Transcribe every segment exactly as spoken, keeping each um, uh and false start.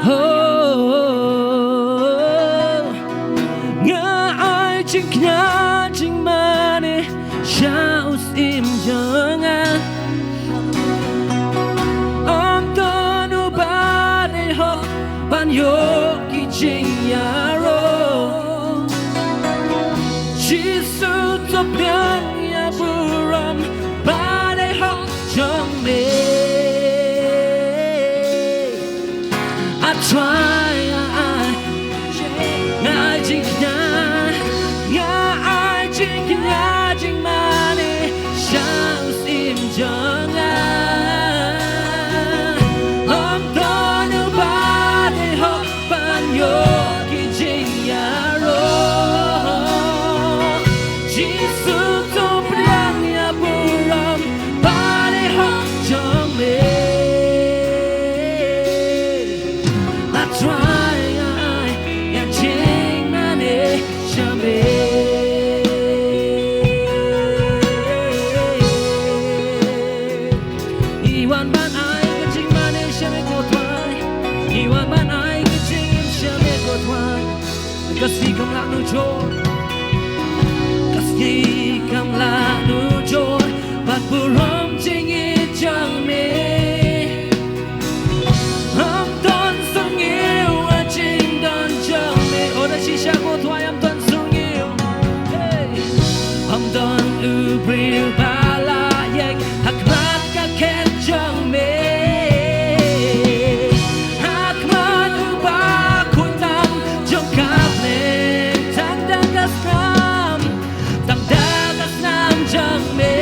Ho, nga ai jingkñia jingmane sha u syiem jong nga. Ym don uba dei hok ban ïoh ki jingïaroh. Jisu to pdiang ïa burom ba dei hok jong me. I try, I, I, nga ai jingkñia, nga ai jingkñia jingmane sha u syiem jong nga. Ym don uba dei hok ban ïoh ki jingïaroh. Jisu to pdiang ïa burom ba dei hok jong me. I try, I, I, ïa jingmane sha me. Ngi wan ban ai ka jingmane sha me ko Trai. Ngi wan ban ai ka jingim sha me ko Trai. Ka sngi kam lah nujor, ka sngi kam lah nujor bad burom jingïeit jong me. Ym don syrngiew ha jingdon jong me. Oh, da shisha ko Trai, ym don syrngiew. Hey. Ym don u briew ba la ïeng ha khmat ka khet jong me. Ha khmat uba khuid tam jong ka bneng, tang da ka snam, tang da ka snam jong me,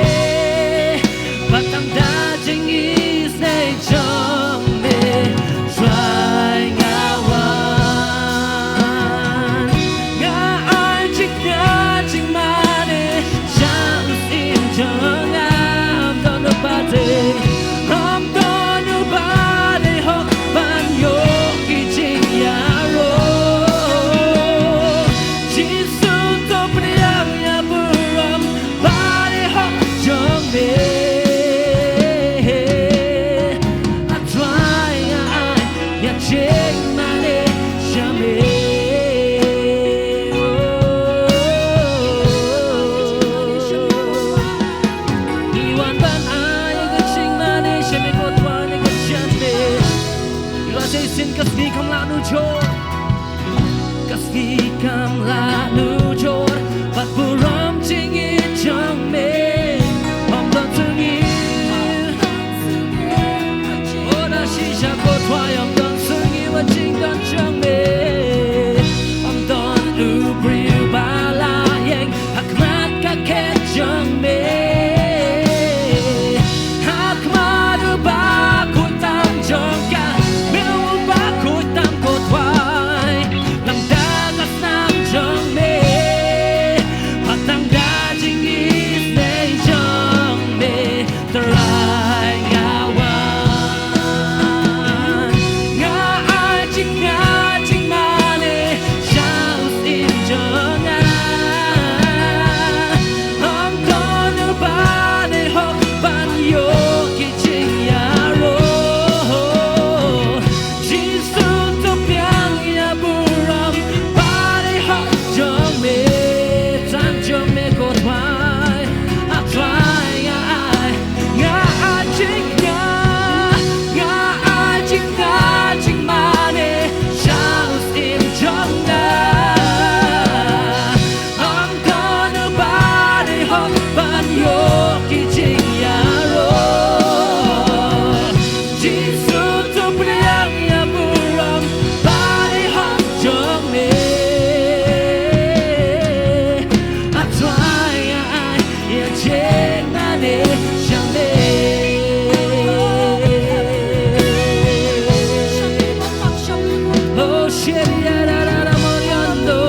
bad tang da jingisynei jong me. Trai, nga wan, nga ai jingkñia jingmane sha u syiem jong nga. Ym don uba dei, ym don uba dei hok ban ïoh ki jingïaroh. Jisu to pdiang ïa burom ba dei hok jong me. I try, I, I, ïa jingmane sha me. Oh. Ngi wan ban ai ka jingmane sha me ko Trai, ka jingmane. Ïa la shisien ka sngi kam lah nujor. Ka sngi kam lah nujor bad burom jingïeit jong me. Ym don syrngiew. Oh, da shisha ko Trai, ym don syrngiew ha jingdon jong me. Ym don u briew ba la ïeng ha khmat ka khet jong me. Ha khmat uba khuid tam jong ka, me uba khuid tam ko Trai, tang da ka snam jong me, bad tang da jingisynei jong me. Trai, nga wan, nga ai jingkñia jingmane sha u syiem jong nga. Ym don uba dei hok ban ïoh ki jingïaroh. Jisu to pdiang ïa burom ba dei hok jong me. Tang jong me ko Trai. I try, I, I, nga ai jingkñia, nga ai jingkñia jingmane sha u syiem jong nga. Ym don uba dei hok ban ïoh ki jingïaroh. Jisu to pdiang ïa burom ba dei hok jong me. I try, I, I, ïa jingmane sha me. Oh, shit, yeah, da, da, da, mo, yondo.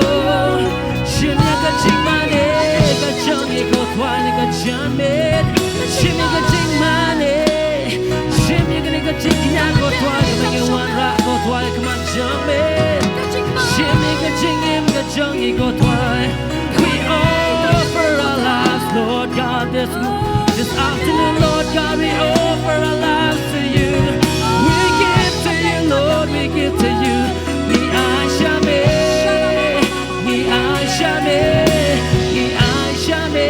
Shim ïa ka jingmane ka jong ngi ko Trai, ka jingmane. Shim ïa ka jingmane. Shim ïa kane ka jingkñia ko Trai, kaba ngi wanrah ko Trai, ka man jong me. Shim ïa ka jingim ka jong ngi ko Trai. We offer our lives, Lord God, this, this afternoon, Lord God, we offer our lives to you. We give to you, Lord. We give to you. Ngi ai sha me, ngi ai sha me, ngi ai sha me,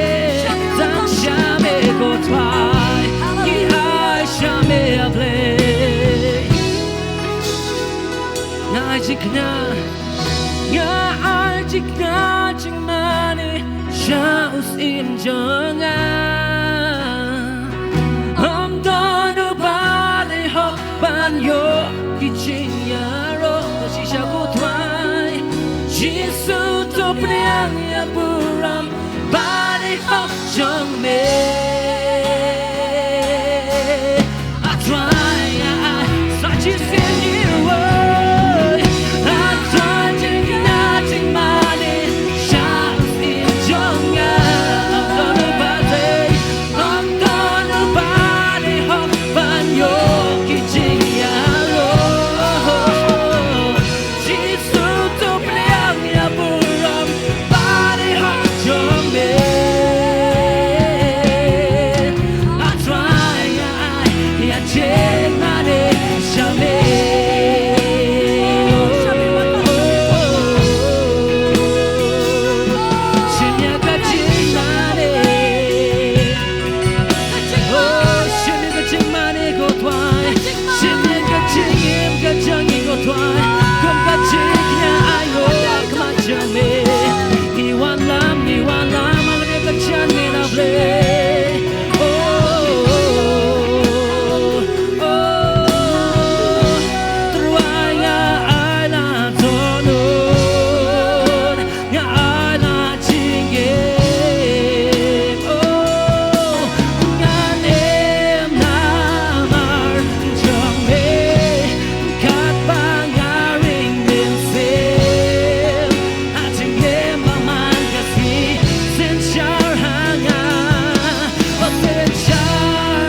tang sha me ko Trai. Ngi ai sha me, a Blei. Nga ai jingkyrkhu, nga ai jingkyrkhu jingmane sha u syiem jong nga. Ym don uba dei hok ban ïoh ki jingïaroh. Shisha ko Trai, Jisu to pdiang ïa burom ba dei hok jong me. A Trai, a Trai, sa shisien ïa u. A Trai, jingkyrkhu jingmane sha u syiem jong nga. Ym don uba dei, ym don uba dei hok ban ïoh ki jingïaroh. Jisu to pdiang ïa burom ba dei hok jong me. A Trai, nga ai ïa jingmane sha me. Shim ïa ka jingmane. Oh, shim ïa ka jingmane ko Trai. Shim ïa ka jingim ka jong ngi ko Trai. Kum ka jingkyrkhu ai, oh, ka ma jong me. Ngi wanlam, ngi wanlam, ha ka jingim na Blei. Oh, oh, oh, oh. Trai, nga ai la dohnud. Nga ai la jingim, oh, ngan im namar jong me, katba nga ring mynsiem. Ha jingim bymman ka sngi, synshar ha nga. Synshar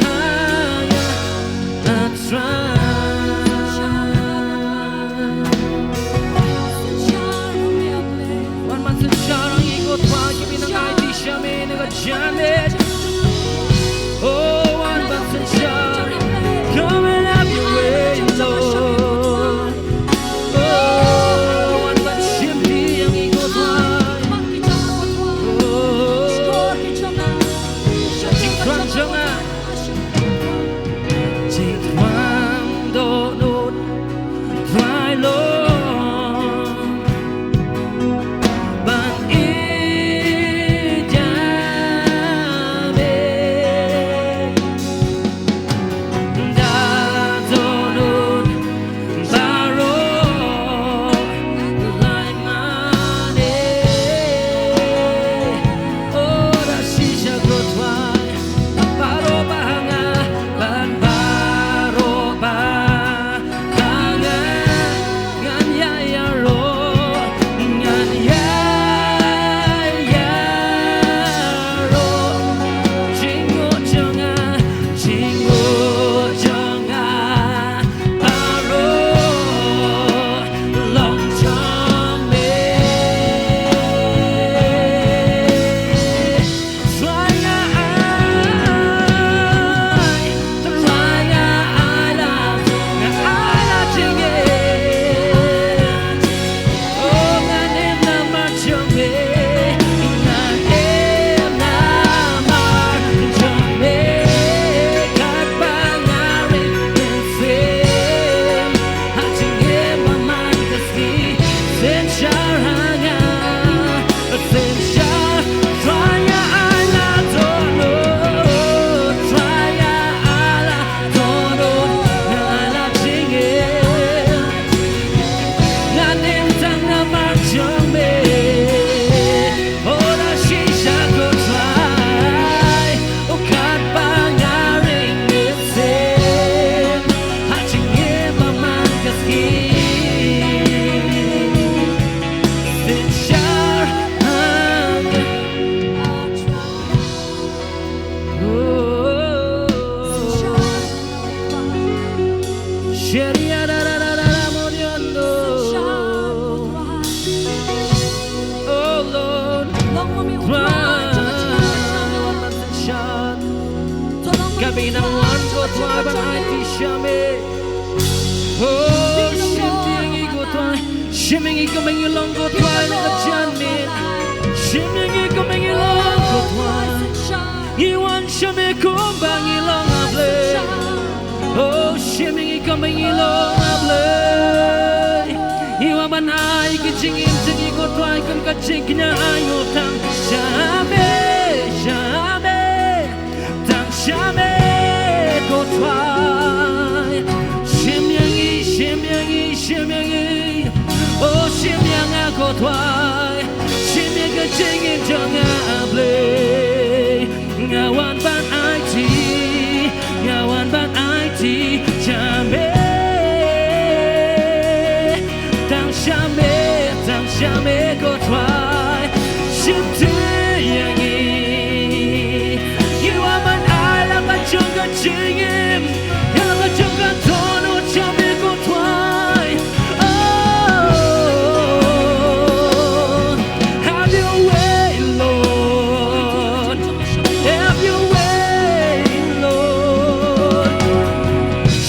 ha nga, a Trai. Wan ban synshar ha ngi ko Trai, ki ba nang aiti sha me na ka janmiet. Oh, wan ban synshar. Come and have your way, Lord. Oh, wan ban shim ïa ngi ko Trai. Oh, jingthrang jong nga. Jingthrang dohnud Trai long ban ïeit ïa Pynang wan ko Trai ban aiti sha me. Oh, shim ïa ngi ko Trai. Shim ïa ngi kumba ngi long ko Trai na ka janmiet. Shim ïa ngi kumba ngi long ko Trai. Ngi wan sha me kumba ngi long, A Blei. Oh, shim ïa ngi kumba ngi long, A Blei. Ngi wan ban ai ka jingim jong ngi ko Trai kum ka jingkñia ainguh tang sha me, sha me. Tang sha me ko Trai. Shim ïa ngi, shim ïa ngi, shim ïa ngi. Oh, shim ïa nga ko Trai. Shim ïa ka jingim jong nga, A Blei. Nga wan ban aiti, nga wan ban aiti sha me. Tang sha me, tang sha me ko Trai. Shim te ïa ngi. Ngi wan ban ai la ka jong ka jingim, ïa la ka jong ka dohnud sha me ko Trai. Oh, have your way, Lord. Have your way, Lord.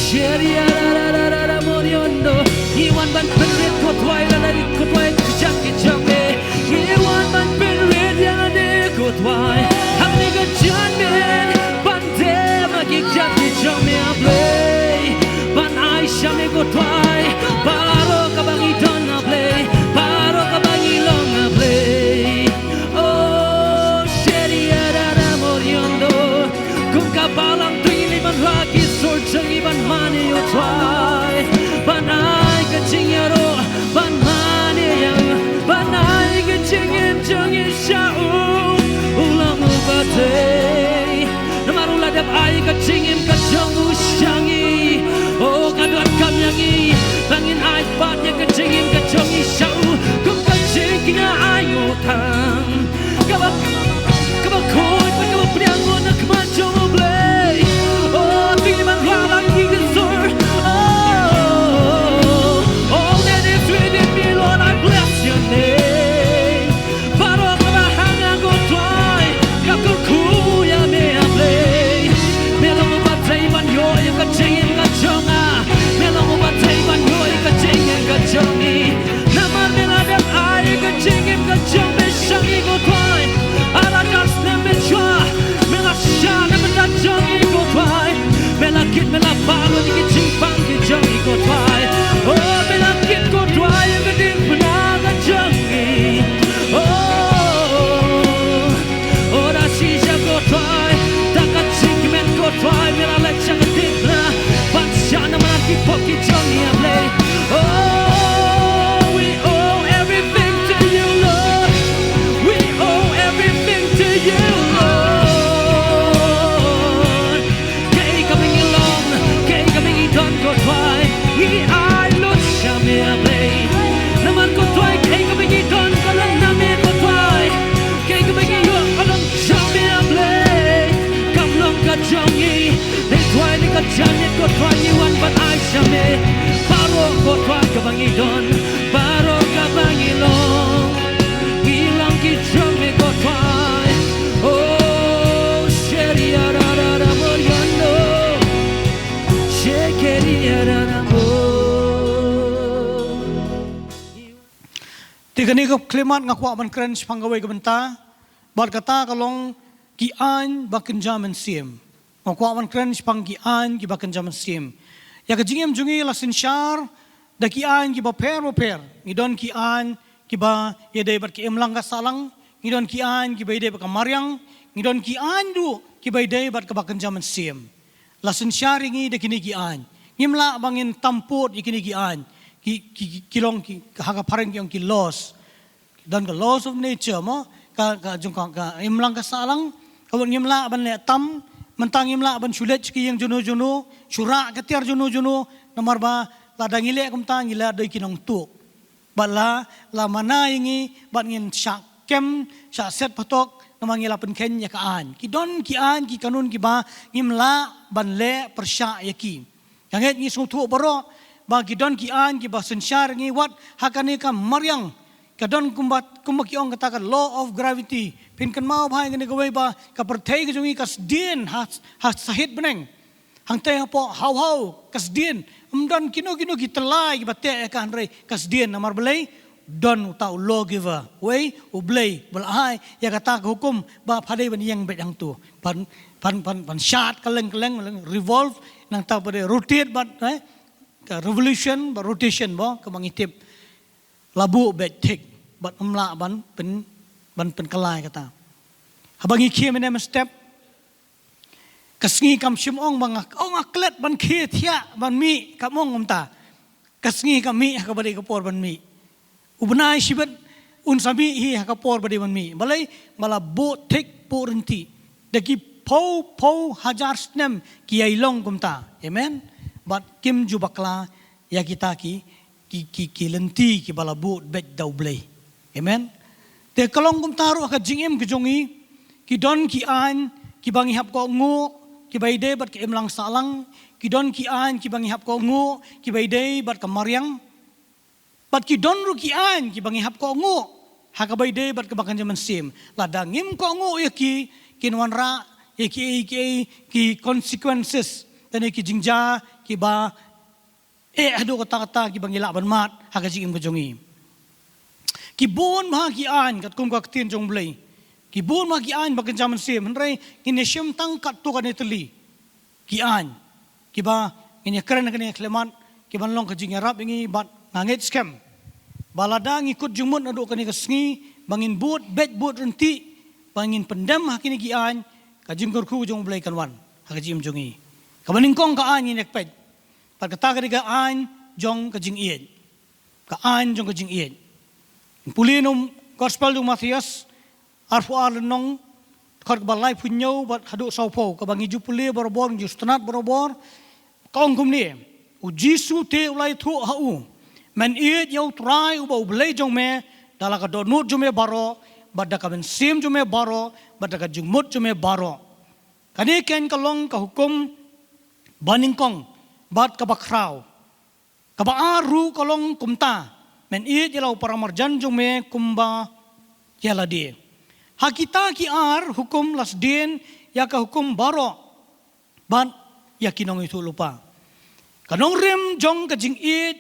Sheria ra ra ra ra ra moriondo. Ngi wan ban pynrit ko Trai la la ko Trai ki jam ki jam me. Ngi wan ban pynrit ïa ne ko Trai. Hangne ka jingim ban dem ha ki jam ki jam me, A Blei. Ban ai sha me ko Trai baroh kaba ngi don, A Blei. Baroh kaba ngi long, A Blei. Oh, sheria ra ra moriondo. Kum ka balang to ngi ban rah ki sur jong ngi ban mane ïa u Trai. Ban ai ka jingïaroh, ban mane ïa u, ban ai ka jingim jong ngi sha u. U long uba dei. Namar u la dep ai ka jingim ka jong u sha ngi. Oh, ka donkam ïa ngi ba ngin ai pat ïa ka jingim ka jong ngi sha u. Kum ka jingkñia ainguh tang. Kaba, kaba khuid bad kaba pdiang lut na khmat jong u Blei. Oh, to ngi ban rah lang ki sur. Oh, all that is within me, Lord, I bless your name. Baroh kaba ha nga ko Trai, ka kyrkhu ïa me, A Blei. Me long uba dei ban ïoh ïa ka jingim ka jong nga. Me long uba dei ban ïoh ïa ka jingim ka jong ngi. Namar me la dep ai ka jingim ka jong me sha ngi ko Trai. Ha la ka snem me shwa, me la shah na bynta jong ngi ko Trai. Me la kit, me la pang ïa ki jingpang ki jong ngi ko Trai. Oh, me la kit ko Trai ïa ka diengphna ka jong ngi. Oh, oh, da shisha ko Trai, da ka jingkmen ko Trai, me la leit sha ka diengphna ban shah na bynta ki pop ki jong ngi, A Blei. Oh, we owe everything to you, Lord. We owe everything to you, Lord. Kaei kaba ngi long, kaei kaba ngi don ko Trai, ngi ai lut sha me, A Blei. Namar ko Trai, kaei kaba ngi don ka long na me ko Trai. Kaei kaba ngi ïoh ka long sha me, A Blei. Kam long ka jong ngi. Dei Trai ne ka jingmut ko Trai ngi wan ban ai sha me. Baroh ko Trai kaba ngi don, baroh kaba ngi long, ngi long ki jong me ko Trai. Oh, sheria ra ra ra moriando. Shekeria ra ra mo. Te kane ka khyllipmat nga kwah ban kren shaphang kawei ka bynta. Bad kata ka long ki aiñ ba kynja mynsiem. Nga kwah ban kren shaphang ki aiñ kiba kynja mynsiem. Ïa ka jingim jong ngi la synshar da ki aiñ kiba pher ba pher. Ngi don ki aiñ kiba ïadei bad ka imlang ka sahlang, ngi don ki aiñ kiba ïadei bad ka mariang, ngi don ki aiñ ruh kiba ïadei bad kaba kynja mynsiem. La synshar ïa ngi da kine ki aiñ. Ngim lah ba ngin tam pud ïa kine ki aiñ. Ki, ki, ki, ki long ki, ha ka phareng ki ong ki laws. Don ka laws of nature mo, ka, ka jong ka, ka imlang ka sahlang, ka ban ngim lah ban leh tam, mynta ngim lah ban shu leit sha ki ïing juno juno, shu rah ka tiar juno juno, namar ba lada ngi leh kumta ngi la dei ki nongtuh. Bad la, la mana ïa ngi, bad ngin shah kem, shah set patok, namar ngi la pynkheiñ ïa ka aiñ. Ki don ki aiñ, ki kanun kiba ngim lah ban leh pyrshah ïa ki. Ka ngeit ngi sngewthuh baroh, ba ki don ki aiñ, kiba synshar ïa ngi wat, ha kane ka mariang, Ka don kumba, kumba ki ong kata ka law of gravity. Phin kynmaw bha ïa kane kawei ba ka pyrthei ka jong ngi ka sdien ha, ha sahit bneng. Hangta hapoh haw haw ka sdien. Ym don kino kino ki tyllai kiba teh ïa ka, hynrei ka sdien. Namar balei? Don uta u lawgiver, wei, U Blei ba la ai ïa kata ka hukum ba pha dei ban ïeng beit hangto, ban, ban, ban, ban shad kylleng kylleng, revolve, nangta ba dei rotate bad, eh, ka revolution bad rotation ba kaba ngi tip. La buh beit thik bad ym lah ban pyn, ban pynkylla ïa kata. Haba ngi khie mynne mynstep, ka sngi kam shym ong ba nga, oh, nga klet ban khie thiah ban mih, kam ong kumta. Ka sngi ka mih ha kaba dei ka por ban mih. U bnai shibit un sa mih hi ha ka por ba dei ban mih. Balei? Ba la buh thik buh ryntih. Da ki phew phew hajar snem ki ïai long kumta. Amen. Bad kim ju bakla ïa kita ki, ki, ki, ki lynti kiba la buh beit da U Blei. Amen. Te ka long kumta ruh ha ka jingim ka jong ngi, ki don ki aiñ kiba ngi hap kohnguh, kiba ïadei bad ka imlang sahlang, ki don ki aiñ kiba ngi hap kohnguh, kiba ïadei bad ka mariang. Bad ki don ruh ki aiñ kiba ngi hap kohnguh ha kaba ïadei bad kaba kynja mynsiem. Lada ngim kohnguh ïa ki, kin wanrah ïa kiei kiei ki consequences, lane ki jingjia kiba eh haduh katta katta kiba ngi lah ban mad ha ka jingim ka jong ngi. Ki bun bha ki aiñ katkum ka ktien jong U Blei. Ki bun bha ki aiñ ba kynja mynsiem, hynrei ngin ïa shim tang katto katne tylli ki aiñ kiba ngin ïa kren ha kane ka khyllipmat, kiban long ka jingïarap ïa ngi. Bad nga ngeit skhem ba lada ngi kut jingmut naduh kane ka sngi ba ngin bud beit bud ryntih, ba ngin pyndem ha kine ki aiñ, ka jingkyrkhu jong U Blei kan wan ha ka jingim jong ngi. Kaba nyngkong ka aiñ ngin ïa peit. Bad kata ka dei ka aiñ jong ka jingïeit. Ka aiñ jong ka jingïeit. Pule na u gospel jong u Mathaios, arphew ar lynnong, dkhot kaba laiphew hynñiew bad haduh sawphew, kaba ngi ju pule barabor, ngi ju sngewtynnat barabor. Ka ong kumne, U Jisu te u la ïathuh ha u, men ïeit ïa U Trai uba U Blei jong me da la ka dohnud jong me baroh, bad da ka mynsiem jong me baroh, bad da ka jingmut jong me baroh. Kane keiñ ka long ka hukum ba nyngkong bad kaba khraw. Kaba ar ruh ka long kumta, men ïeit ïa la u paramarjan jong me kumba ïa lade. Ha kita ki ar hukum la sdien ïa ka hukum baroh bad ïa ki nongïathuhlypa. Ka nongrim jong ka jingïeit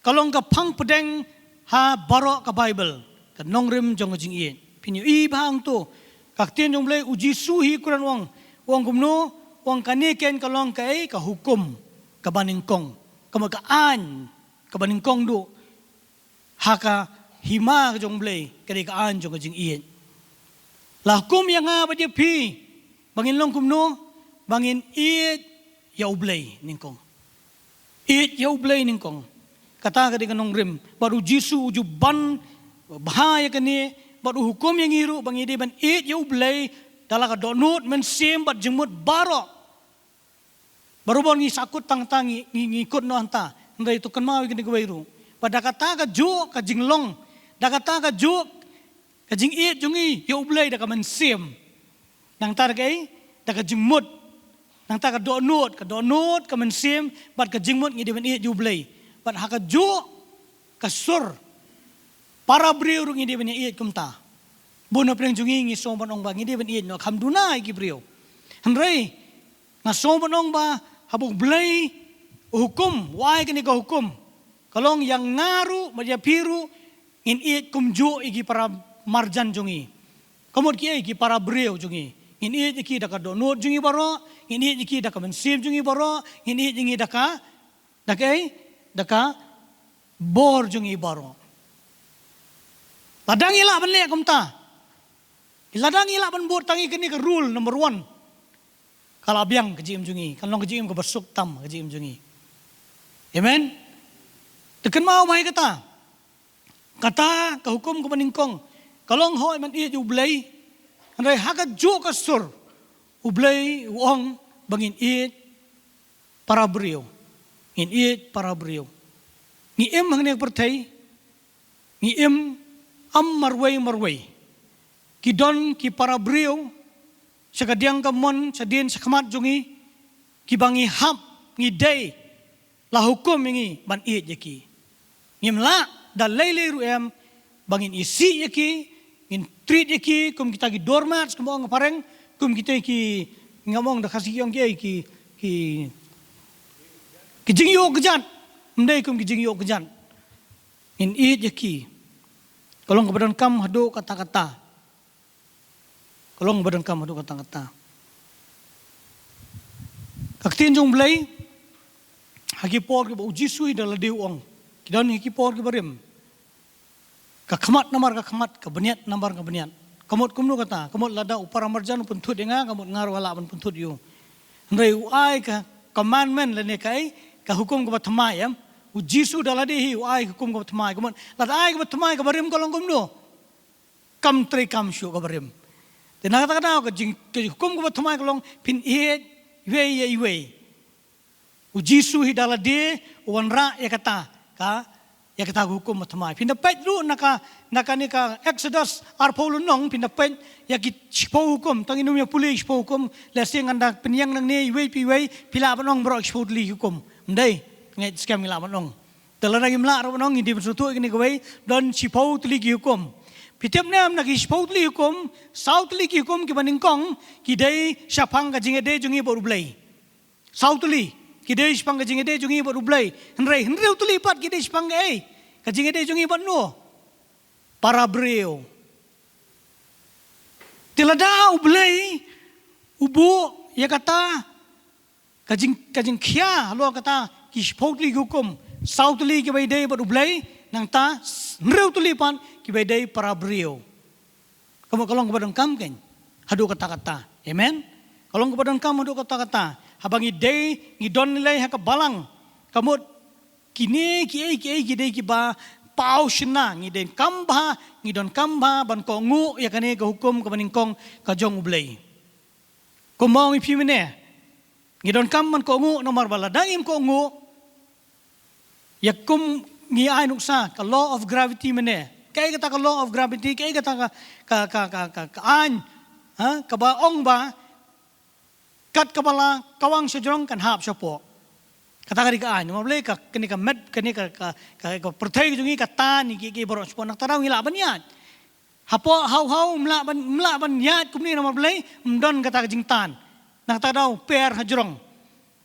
ka long ka phang pdeng ha baroh ka Baibl, ka nongrim jong ka jingïeit. Phin ïohi bha hangto, ka ktien jong U Blei, U Jisu hi u kren u ong, u ong kumno, u ong kane keiñ ka long kaei, ka hukum kaba nyngkong, ka mut ka aiñ kaba nyngkong duh ha ka hima ka jong U Blei, ka dei ka aiñ jong ka jingïeit. La hukum ïa nga bad ïa phi ba ngin long kumno, ba ngin ïeit ïa U Blei nyngkong. Ïeit ïa U Blei nyngkong. Kata ka dei ka nongrim. Bad U Jisu u ju ban bha ïa kane, bad u hukum ïa ngi ruh ba ngi dei ban ïeit ïa U Blei da la ka dohnud, mynsiem bad jingmut baroh. Barabor ngi sahkut tang tang ngi, ngi, ngi kut noh hangta. Hynrei to kynmaw ïa kane kawei ruh. Bad da kata ka juh ka jinglong, da kata ka juh ka jingïeit jong ngi ïa U Blei da ka mynsiem. Nangta da kaei? Da ka jingmut. Nangta ka dohnud, ka dohnud, ka mynsiem bad ka jingmut ngi dei ban ïeit ïa U Blei. Bad ha ka juh ka sur, para briew ruh ngi dei ban ïeit kumta. Bun na pdeng jong ngi ngi sngew ban ong ba ngi dei ban ïeit noh, kham duna ïa ki briew. Hynrei nga sngew ban ong ba haba U Blei u hukum, u ai kane ka hukum, ka long ïa nga ruh bad ïa phi ruh ngin ïeit kumjuh ïa ki paramarjan jong ngi. Ka mut kiei? Ki para briew jong ngi. Ngin ïeit ïa ki da ka dohnud jong ngi baroh, ngin ïeit ïa ki da ka mynsiem jong ngi baroh, ngin ïeit ïa ngi da ka, da kaei? Da ka bor jong ngi baroh. Lada ngi lah ban leh kumta, lada ngi lah ban bud tang ïa kane ka rule number one, ka la biang ka jingim jong ngi, kan long ka jingim kaba suk tam ka jingim jong ngi. Amen. To kynmaw bha ïa kata. Kata ka hukum kaba nyngkong ka long hooid men ïeit ïa U Blei. Hynrei ha ka juh ka sur U Blei u ong ba ngin ïeit para briew. Ngin ïeit para briew. Ngi im hangne ka pyrthei, ngi im, am marwei marwei. Ki don ki para briew sha ka diang ka mon, sha dien sha khmat jong ngi, kiba ngi hap, ngi dei, la hukum ïa ngi ban ïeit ïa ki. Ngim lah da lei lei ruh em ba ngin isih ïa ki, ngin treat ïa ki kum kita ki doormats, kum ong phareng, kum kita ki, ngam ong da Khasi ki ong ki, ki, ki, ki jingïoh kjat, ym dei kum ki jingïoh kjat. Ngin ïeit ïa ki. Ka long kaba donkam haduh katta katta. Ka long kaba donkam haduh katta katta. Ka ktien jong U Blei, ha ki por kiba U Jisu hi da lade u ong, ki don ha ki por kiba rim. Ka khmat namar ka khmat, ka bniat namar ka bniat. Ka mut kumno kata, ka mut lada u para marjan u pynthut ïa nga, ka mut nga ruh nga lah ban pynthut ïa u. Hynrei u ai ka commandment lane kaei, ka hukum kaba thymmai, em. U Jisu da lade hi u ai hukum kaba thymmai, ka mut lada ai kaba thymmai kaba rim ka long kumno. Kam treikam shuh kaba rim. Te na kata ka daw ka jing, ka hukum kaba thymmai ka long phin ïeit iwei ïa iwei. U Jisu hi da lade u wanrah ïa kata, ka, ïa kata ka hukum ba thymmai. Phin da peit ruh na ka, na kane ka Exodus arphew lynnong, phin da peit ïa ki shiphew hukum, tang ngin ym ïa pule shiphew hukum, lehse ngan da pynïeng nangne iwei pa iwei, phi lah ban ong baroh shiphew tylli ki hukum. Ym dei, ngeit skhem ngi lah ban ong. Te lada ngim lah ruh ban ong, ngi dei ban sngewthuh ïa kane kawei, don shiphew tylli ki hukum. Phi tip ne em, na ki shiphew tylli hukum, saw tylli ki hukum kiba nyngkong ki dei shaphang ka jingïadei jong ngi bad U Blei. Saw tylli ki dei shaphang ka jingïadei jong ngi bad U Blei. Hynrei hynriew tylli pat ki dei shaphang kaei? Ka jingïadei jong ngi bad no? Para briew. Te lada U Blei u buh ïa kata ka jing, ka jingkhia halor kata ki shiphew tylli ki hukum, saw tylli kiba ïadei bad U Blei, nangta hynriew tylli pat kiba ïadei para briew. Ka mut ka long kaba donkam kein haduh katta katta. Amen. Ka long kaba donkam haduh katta katta. Haba ngi dei, ngi don lei ha ka balang, ka mut kine kiei kiei ki dei kiba paw shynna, ngi donkam bha, ngi donkam bha ban kohnguh ïa kane ka hukum kaba nyngkong ka jong U Blei. Kumba ong ïa phi mynne, ngi donkam ban kohnguh namar ba lada ngim kohnguh, ïa kum ngi ai nuksa ka law of gravity mynne. Kaei kata ka law of gravity, kaei kata ka, ka, ka, ka, ka, ka aiñ, ha, kaba ong ba kat kaba la kawang shajrong kan hap shapoh. Kata ka dei ka aiñ, namar balei ka, kane ka met, kane ka, ka, ka, ka pyrthei ka jong ngi ka tan ïa kiei kiei baroh shapoh, na kata daw ngi lah ban ïaid. Hapoh haw haw ym lah ban, ym lah ban ïaid kumne namar balei, ym don kata ka jingtan. Na kata daw per hajrong.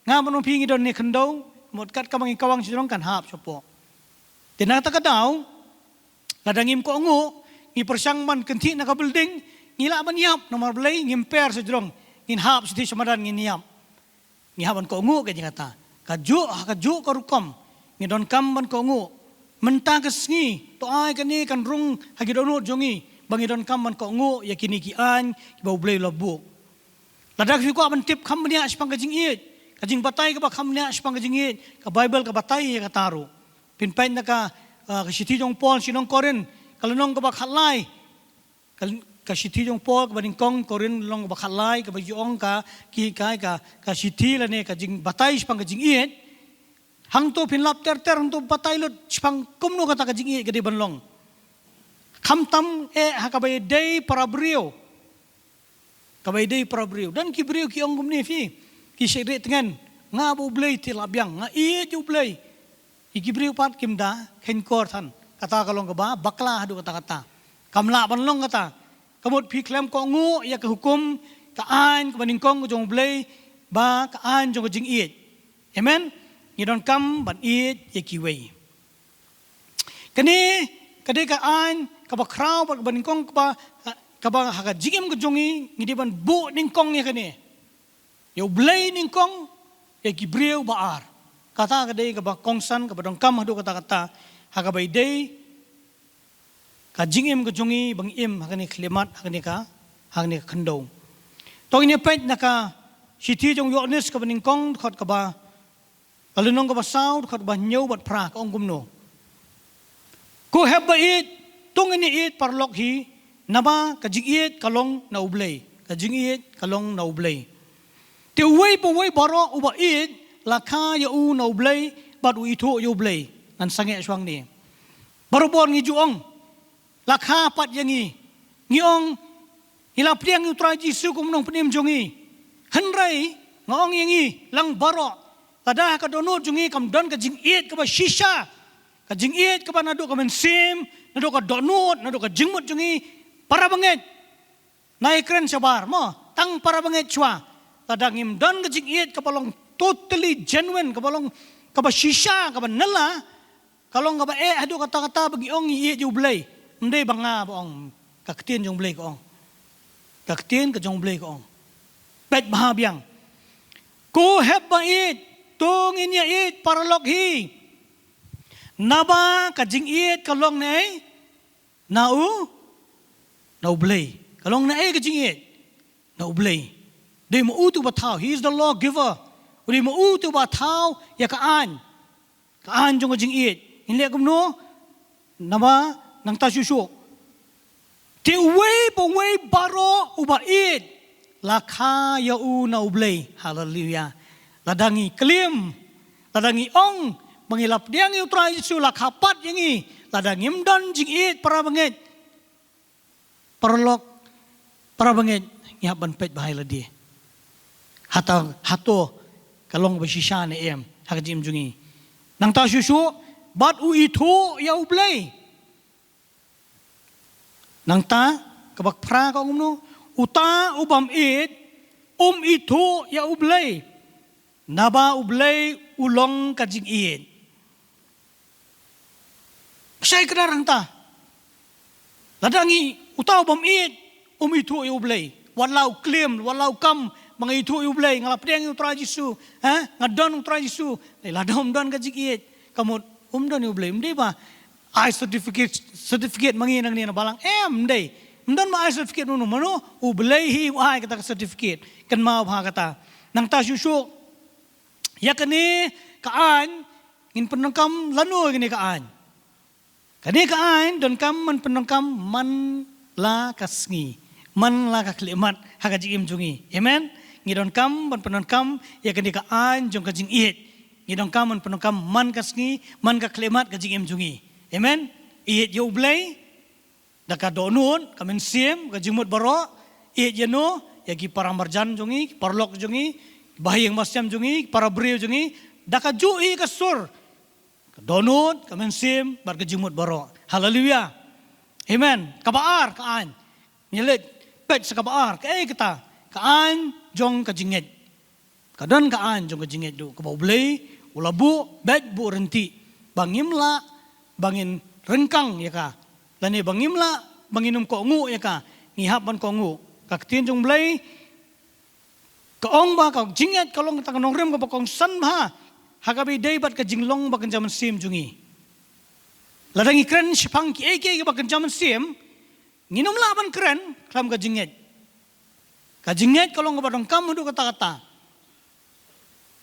Nga bad ma phi ngi don ne khyndew, mut kat kaba ngi kawang shajrong kan hap shapoh. Te na kata ka daw, lada ngim kohnguh, ngi pyrshang ban kynthih na ka building, ngi lah ban ïap namar balei, ngim per shajrong, ngin hap shathie shamadan ngin ïap. Ngi hap ban kohnguh ka jingkata. Kajuh, ha kajuh ka rukom ngi donkam ban kohnguh. Mynta ka sngi to ai kane kan rung ha ki dohnud jong ngi ba ngi donkam ban kohnguh ïa kine ki aiñ kiba U Blei u la buh. Lada phi kwah ban tip kham bniah shaphang ka jingïeit, ka jingbatai kaba kham bniah shaphang ka jingïeit, ka Baibl ka batai ïa kata ruh. Phin peit na ka, ah, ka shithi jong u Paul sha ki nong Korinth, ka lynnong kaba khatlai. Ka, ka shithi jong u Paul kaba nyngkong Korinth lynnong kaba khatlai, kaba ju ong ka, ki, ka, ka, ka shithi lane ka jingbatai shaphang ka jingïeit. Hangto phin lap ter ter, hangto batai lut shaphang kumno kata ka jingïeit ka dei ban long. Khamtam eh ha kaba ïadei para briew. Kaba ïadei para briew. Don ki briew ki ong kumne phi, ki shait rieh tngen, nga bad U Blei te la biang, nga ïeit ïa U Blei. Ïa ki briew pat kim da kheiñkor than. Kata ka long kaba bakla haduh katta katta. Kam lah ban long kata. Ka mut phi khlem kohnguh ïa ka hukum, ka aiñ kaba nyngkong ka jong U Blei, ba ka aiñ jong ka jingïeit. Amen. Ngi donkam ban ïeit ïa kiwei. Kane ka dei ka aiñ kaba khraw bad kaba nyngkong, kaba, kaba ha ka jingim ka jong ngi ngi dei ban buh nyngkong ïa kane. Ïa U Blei nyngkong, ïa ki briew ba ar. Kata ka dei kaba kongsan, kaba donkam haduh katta katta ha kaba ïadei ka jingim ka jong ngi ba ngi im ha kane ka khyllipmat, ha kane ka, ha kane ka khyndew. To ngin ïa peit na ka shithi jong u Ïoannis kaba nyngkong, dkhot kaba, ka lynnong kaba saw, dkhot ba hynñiew bad phra, ka ong kumno: Ko hep ba ïeit, to ngin ïa ïeit paralok hi, naba ka jingïeit ka long na U Blei. Ka jingïeit ka long na U Blei. Te uwei pa uwei baroh uba ïeit la kha ïa u na U Blei bad u ithuh ïa U Blei. Ngan sangeh shuwa hangne. Barabor ngi ju ong, la kha pat ïa ngi. Ngi ong, ngi la pdiang ïa U Trai Jisu kum u nongpynim jong ngi. Hynrei nga ong ïa ngi lang baroh, lada ha ka dohnud jong ngi kam don ka jingïeit kaba shisha, Ka jingïeit kaba naduh ka mynsiem, naduh ka dohnud, naduh ka jingmut jong ngi, para bangeit. Nai kren shabar, mo, tang para bangeit shuwa. Lada ngim don ka jingïeit kaba long totally genuine, kaba long, kaba shisha, kaba nala, ka long kaba eh haduh katta katta ba ngi ong ngi ïeit ïa U Blei. Ym dei ba nga ba ong, ka ktien jong U Blei ka ong. Ka ktien ka jong U Blei ka ong. Peit bha biang. Ko hep ba ïeit, to ngin ïa ïeit paralok hi. Naba ka jingïeit ka long na ei? Na u, na U Blei. Ka long na ei ka jingïeit? Na U Blei. Dei ma u tu ba thaw. He is the law giver. U dei ma u tu ba thaw ïa ka aiñ. Ka aiñ jong ka jingïeit. Ngin leh kumno? Naba nangta shuh shuh. Te uwei pa uwei baroh uba ïeit, la kha ïa u na U Blei. Haleluya. Lada ngi claim, lada ngi ong ba ngi la pdiang ïa U Trai Jisu, la kha pat ïa ngi. Lada ngim don jingïeit, para bangeit, paralok, para bangeit, ngi hap ban peit bha ïa lade. Hata, hato ka long ba shisha ne em ha ka jingim jong ngi? Nangta shuh shuh, bad u ithuh ïa U Blei. Nangta kaba phra ka ong kumno? Uta u bym ïeit um ithuh ïa U Blei, naba U Blei u long ka jingïeit. Ka shai kdar hangta. Lada ngi, uta u bym ïeit um ithuh ïa U Blei. Wat la u claim, wat la u kam ba nga ithuh ïa U Blei, nga la pdiang ïa U Trai Jisu, ha? Nga don U Trai Jisu. Eh, lada um don ka jingïeit, ka mut um don ïa U Blei. Ym dei ba ai certificate, certificate ma ngi nangne na balang. Em, ym dei. Ym don ba ai certificate mano mano, U Blei hi u ai kata ka certificate. Kynmaw bha kata. Nangta shuh shuh, ïa kane ka aiñ, ngin pyndonkam lano ïa kane ka aiñ? Kane ka aiñ donkam ban pyndonkam man la ka sngi, man la ka khyllipmat ha ka jingim jong ngi. Amen. Ngi donkam ban pyndonkam ïa kane ka aiñ jong ka jingïeit. Ngi donkam ban pyndonkam man ka sngi, man ka khyllipmat ka jingim jong ngi. Amen. Ïeit ïa U Blei da ka dohnud, ka mynsiem, ka jingmut baroh. Ïeit ïano? Ïa ki para marjan jong ngi, ki paralok jong ngi, bahaïing bahasem jong ngi, ki para briew jong ngi, da kajuh hi ka sur, ka dohnud, ka mynsiem bad ka jingmut baroh. Haleluya. Amen. Kaba ar ka aiñ. Ngi leit peit sa kaba ar. Kaei kata? Ka aiñ jong ka jingngeit. Ka don ka aiñ jong ka jingngeit ruh kaba U Blei u la buh beit, buh ryntih ba ngim lah ba ngin ryngkang ïa ka, lane ba ngim lah ba ngin ym kohnguh ïa ka. Ngi hap ban kohnguh. Ka ktien jong U Blei ka ong ba ka jingngeit ka long kata ka nongrim kaba kongsan bha ha kaba ïadei bad ka jinglong ba kynja mynsiem jong ngi. Lada ngi kren shaphang kiei kiei kiba kynja mynsiem, ngin ym lah ban kren khlem ka jingngeit. Ka jingngeit ka long kaba donkam haduh katta katta.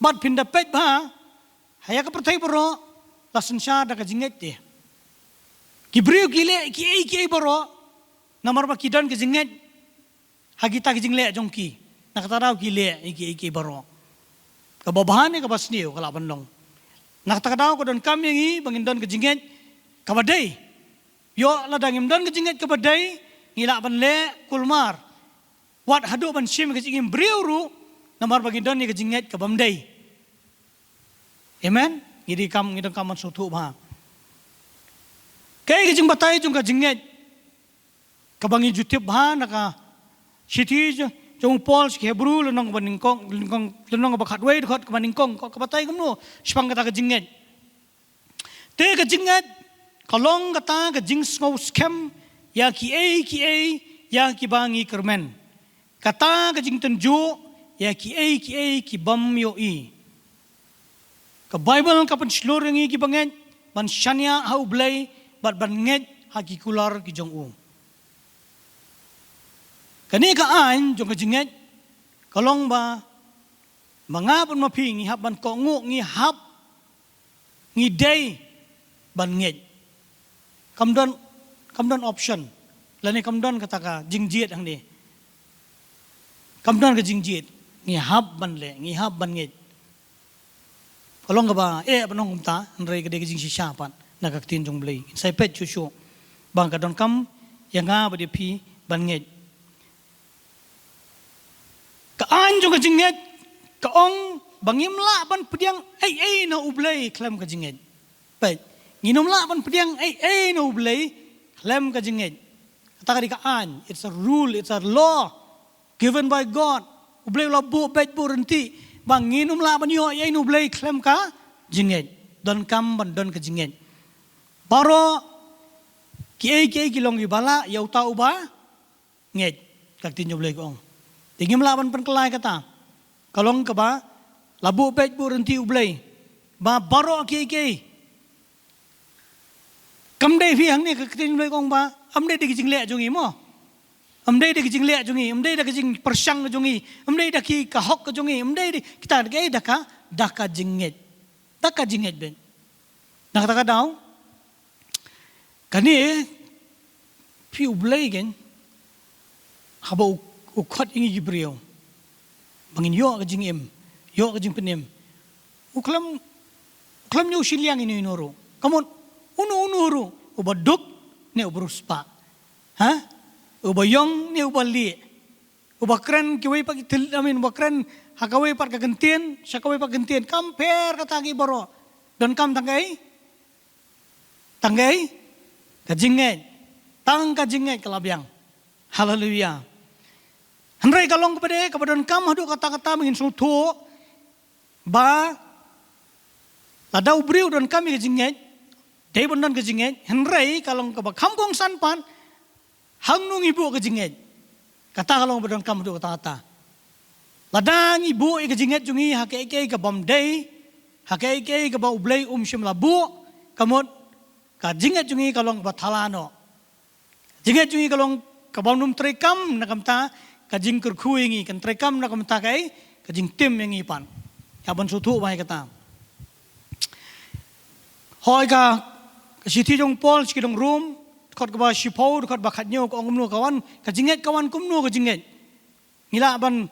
Bad phin da peit bha, ha ïa ka pyrthei baroh la synshar da ka jingngeit te. Ki briew ki leh kiei kiei baroh namar ba ki don ka jingngeit ha kita ki jingleh jong ki. Na kata ka daw ki leh ïa kiei kiei baroh. Kaba bha ne kaba sniew ka lah ban long. Na kata ka daw ka donkam ïa ngi ba ngin don ka jingngeit kaba dei. Ïoh, lada ngim don ka jingngeit kaba dei, ngi lah ban leh kulmar, wat haduh ban shim ka jingim briew ruh, namar ba ngi don ïa ka jingngeit kabym dei. Amen. Ngi donkam, ngi donkam ban sngewthuh bha. Kaei ka jingbatai jong ka jingngeit kaba ngi ju tip bha na ka shithi jong, jong u Paul sha ki Hebru, lynnong kaba nyngkong, lynnong, lynnong kaba khatwei, dkhot kaba nyngkong, ka, ka batai kumno shaphang kata ka jingngeit? Te ka jingngeit ka long kata ka jingsngew skhem ïa kiei kiei ïa kiba ngi kyrmen, kata ka jingtynjuh ïa kiei kiei kibym ïohi. Ka Baibl ka pynshlur ïa ngi kiba ngeit ban shaniah ha U Blei bad ban ngeit ha ki kular ki jong u. Kane ka aiñ jong ka jingngeit ka long ba ma nga bad ma phi ngi hap ban kohnguh, ngi hap, ngi dei ban ngeit. Kam don, kam don option, lane kam don kata ka jingjied hangne. Kam don ka jingjied. Ngi hap ban leh, ngi hap ban ngeit. Ka long kaba eh ban ong kumta, hynrei ka dei ka jingshisha pat na ka ktien jong U Blei. Ngin sa ïa peit shuh shuh ba ka donkam ïa nga bad ïa phi ban ngeit. Ka aiñ jong ka jingngeit ka ong ba ngim lah ban pdiang ei ei na U Blei khlem ka jingngeit. Peit, Ngin ym lah ban pdiang ei ei na U Blei khlem ka jingngeit. Kata ka dei ka aiñ, it's a rule, it's a law given by God. U Blei u la buh beit buh ryntih ba ngin ym lah ban ïoh ei ei na U Blei khlem ka jingngeit. Donkam ban don ka jingngeit. Baroh kiei kiei ki long kiba lah ïa uta uba ngeit, ka ktien U Blei ka ong. Te ngim lah ban pynkylla ïa kata. Ka long kaba la buh beit buh ryntih U Blei ba baroh kiei kiei. Kam dei phi hangne, ka ktien U Blei ka ong ba ym dei da ki jingleh jong ngi mo. Ym dei da ki jingleh jong ngi, ym dei da ki jingpyrshang jong ngi, ym dei da ki ka hok jong ngi, ym dei da kita, da ka, da ka jingngeit. Da ka jingngeit beit. Na kata ka daw, kane phi, U Blei kein haba u, u khot ïa ngi ki briew ba ngin ïoh ka jingim, ïoh ka jingpynim, u khlem, u khlem ñiew shiliang ïa uno uno ruh. Ka mut uno uno ruh, uba duk ne uba riewspah, ha, uba ïong ne uba lieh, uba kren kiwei pat ki thylliej, I mean, uba kren ha kawei pat ka kyntien sha kawei pat ka kyntien, kam pher kata ki baroh. Donkam tang kaei? Tang kaei? Ka jingngeit. Tang ka jingngeit ka la biang. Haleluia. Hynrei ka long kaba dei kaba donkam haduh katta katta ba ngin sngewthuh ba lada u briew u donkam ïa ka jingngeit, dei ban don ka jingngeit, hynrei ka long kaba kham kongsan pat hangno ngi buh ka jingngeit. Kata ka long ba donkam haduh katta katta. Lada ngi buh ïa ka jingngeit jong ngi ha kaei kaei kabym dei, ha kaei kaei kaba U Blei um shym la buh, ka mut ka jingngeit jong ngi ka long kaba thala noh. Jingngeit jong ngi ka long kaba ym treikam na ka bynta ka jingkyrkhu ïa ngi, kan treikam na ka bynta kaei, ka jingtim ïa ngi pat. Ïa ban sngewthuh bha ïa kata. Hooid, ka, ka shithi jong u Paul sha ki nong Rom, dkhot kaba shiphew, dkhot ba khathynñiew ka ong kumno, ka wan, ka jingngeit ka wan kumno, ka jingngeit. Ngi lah ban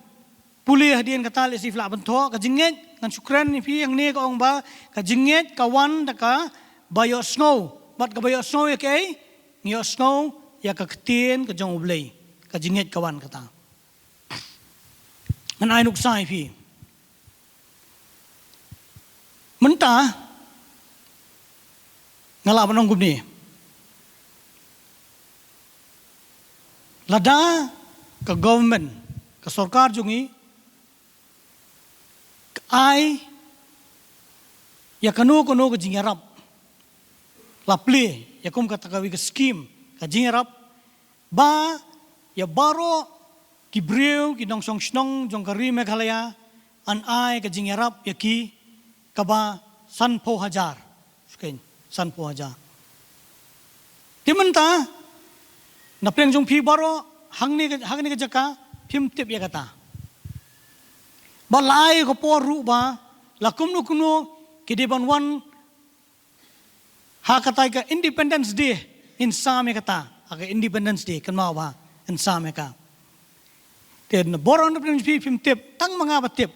pule hadien kata, lehse phi lah ban thoh, ka jingngeit, ngan shu kren ïa phi hangne, ka ong ba ka jingngeit ka wan da kaba ïohsngew, bad kaba ïohsngew ïa kaei? Ngi ïohsngew ïa ka ktien ka jong U Blei. Ka jingngeit ka wan kata. Ngan ai nuksa ïa phi. Mynta nga lah ban ong kumne. Lada ka government, ka sorkar jong ngi, ka ai ïa kano kano ka jingïarap, la plie ïa kum kata kawei ka skim, ka jingïarap, ba ïa baroh ki briew, ki nongshong shnong jong ka ri Meghalaya, yn ai ka jingïarap ïa ki kaba sanphew hajar. Shu khein, sanphew hajar. Te mynta, na pdeng jong phi baroh, hangne ka, hangne ka jaka, phim tip ïa kata. Ba la ai ka por ruh ba la kumno kumno ki dei ban wan ha katai ka Independence Day, ngin sam ïa kata, ha ka Independence Day, kynmaw ba ngin sam ïa ka. Te na baroh na pdeng jong phi phim tip, tang ma nga ba tip.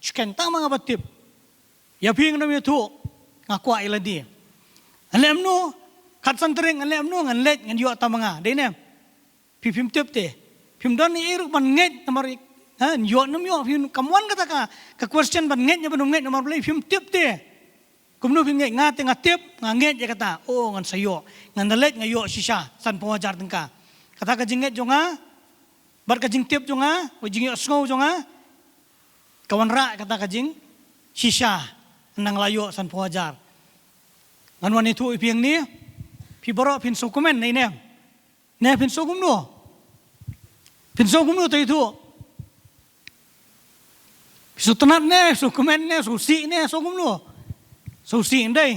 Shu khein, tang ma nga ba tip. Ïa phi ngan ym ïathuh, nga kwah ïa lade. Ngan leh kumno, khatsan tarik ngan leh kumno, ngan leit, ngan ïoh tang ma nga. Dei ne? Phi phim tip te. Phim don ei ei ruh ban ngeit namar, ha, ïoh ne ym ïoh, phim, kam wan kata ka, ka question ban ngeit ne ban ym ngeit namar balei phim tip te. Kumno phim ngeit? Nga te nga tip, nga ngeit ïa kata. Oh, ngan sa ïoh. Ngan da leit nga ïoh shisha sanphew hajar tyngka. Kata ka jingngeit jong nga bad ka jingtip jong nga, ka jingïohsngew jong nga, ka wanrah kata ka jingshisha. Nang la ïoh sanphew hajar. Ngan wan ïathuh ïa phi hangne, phi baroh phin sngewkmen ne, ne? Ne phin sngew kumno? Phin sngew kumno, to ïathuh? Phi sngewtynnat ne, sngewkmen ne, sngewsih ne, sngew kumno? Sngewsih, ym dei?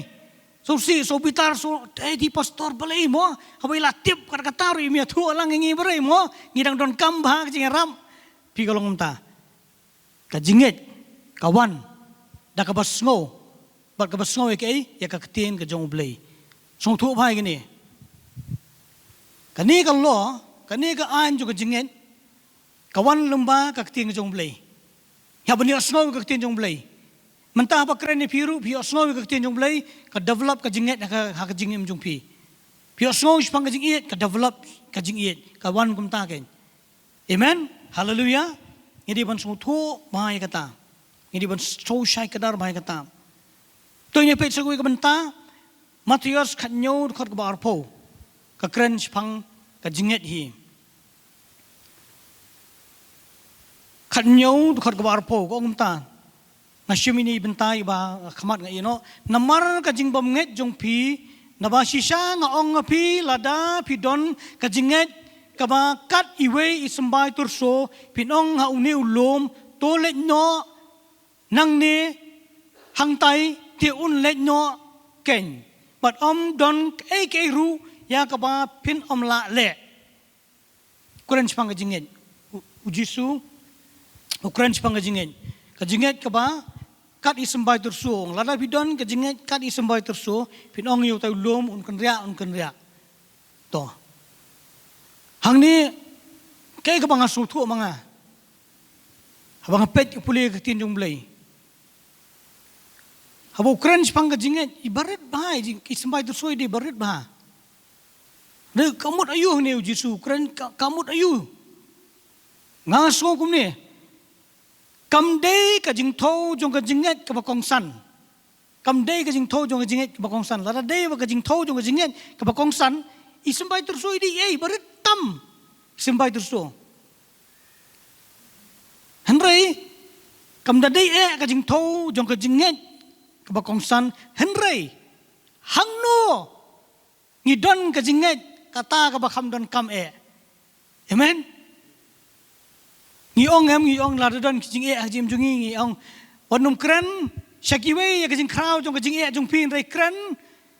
Sngewsih, sngewbitar, sngew, eh, dei pastor balei mo? Haba i la tip kat kata ruh im ïathuh lang ïa ngi balei mo? Ngi dang donkam bha ka jingïarap. Phi, ka long kumta. Ka jingngeit ka wan da kaba sngew, bad kaba sngew ïa kaei? Ïa ka ktien ka jong U Blei. Sngewthuh bha ïa kane. Kane ka law, kane ka aiñ jong ka jingngeit, ka wan lyngba ka ktien ka jong U Blei. Ïa ban ïohsngew ïa ka ktien jong U Blei. Mynta haba kren ïa phi ruh, phi ïohsngew ïa ka ktien jong U Blei, ka develop ka jingngeit ha ka, ha ka jingim jong phi. Phi ïohsngew shaphang ka jingïeit, ka develop ka jingïeit, ka wan kumta kein. Amen. Haleluia. Ngi dei ban sngewthuh bha ïa kata. Ngi dei ban sngewshai kdar bha ïa kata. To ngin peit sa kawei ka bynta. Mathaios khatnyo dkhot kaba arphew, ka kren shaphang ka jingngeit hi. Khatnyo dkhot kaba arphew, ka ong kumta. Nga shim ïa ine i bynta iba khmat nga ïeh noh. Namar ka jingbymngeit jong phi, naba shisha nga ong ha phi, lada phi don ka jingngeit kaba kat iwei i symbai tyrso, phin ong ha une u lum, to leit noh nangne hangtai, te un leit noh keiñ. Bad ym don kaei kaei ruh ïa kaba phin ym lah leh. Kren shaphang ka jingngeit. U, u Jisu u kren shaphang ka jingngeit. Ka jingngeit kaba kat i symbai tyrso. Lada phi don ka jingngeit kat i symbai tyrso, phin ong ïa utai u lum, un kynriah, un kynriah. To. Hangne, kaei kaba nga sngewthuh ma nga, haba nga peit pule ka ktien jong U Blei, haba u kren shaphang ka jingngeit, i barit bha, i jing, i symbai tyrso i dei barit bha. Dei ka mut aïu hangne u Jisu u kren, ka, ka mut aïu? Nga sngew kumne. Kam dei ka jingthew jong ka jingngeit kaba kongsan. Kam dei ka jingthew jong ka jingngeit kaba kongsan. Lada dei ba ka jingthew jong ka jingngeit kaba kongsan, i symbai tyrso i dei ei, barit tam i symbai tyrso. Hynrei kam da dei eh ka jingthew jong ka jingngeit kaba kongsan, hynrei hangno ngi don ka jingngeit kata kaba kham donkam eh. Amen. Ngi ong em, ngi ong lada don ka jingeh ha ka jingim jong ngi, ngi ong, wat nym kren sha kiwei ïa ka jingkhraw jong ka jingeh jong phi, hynrei kren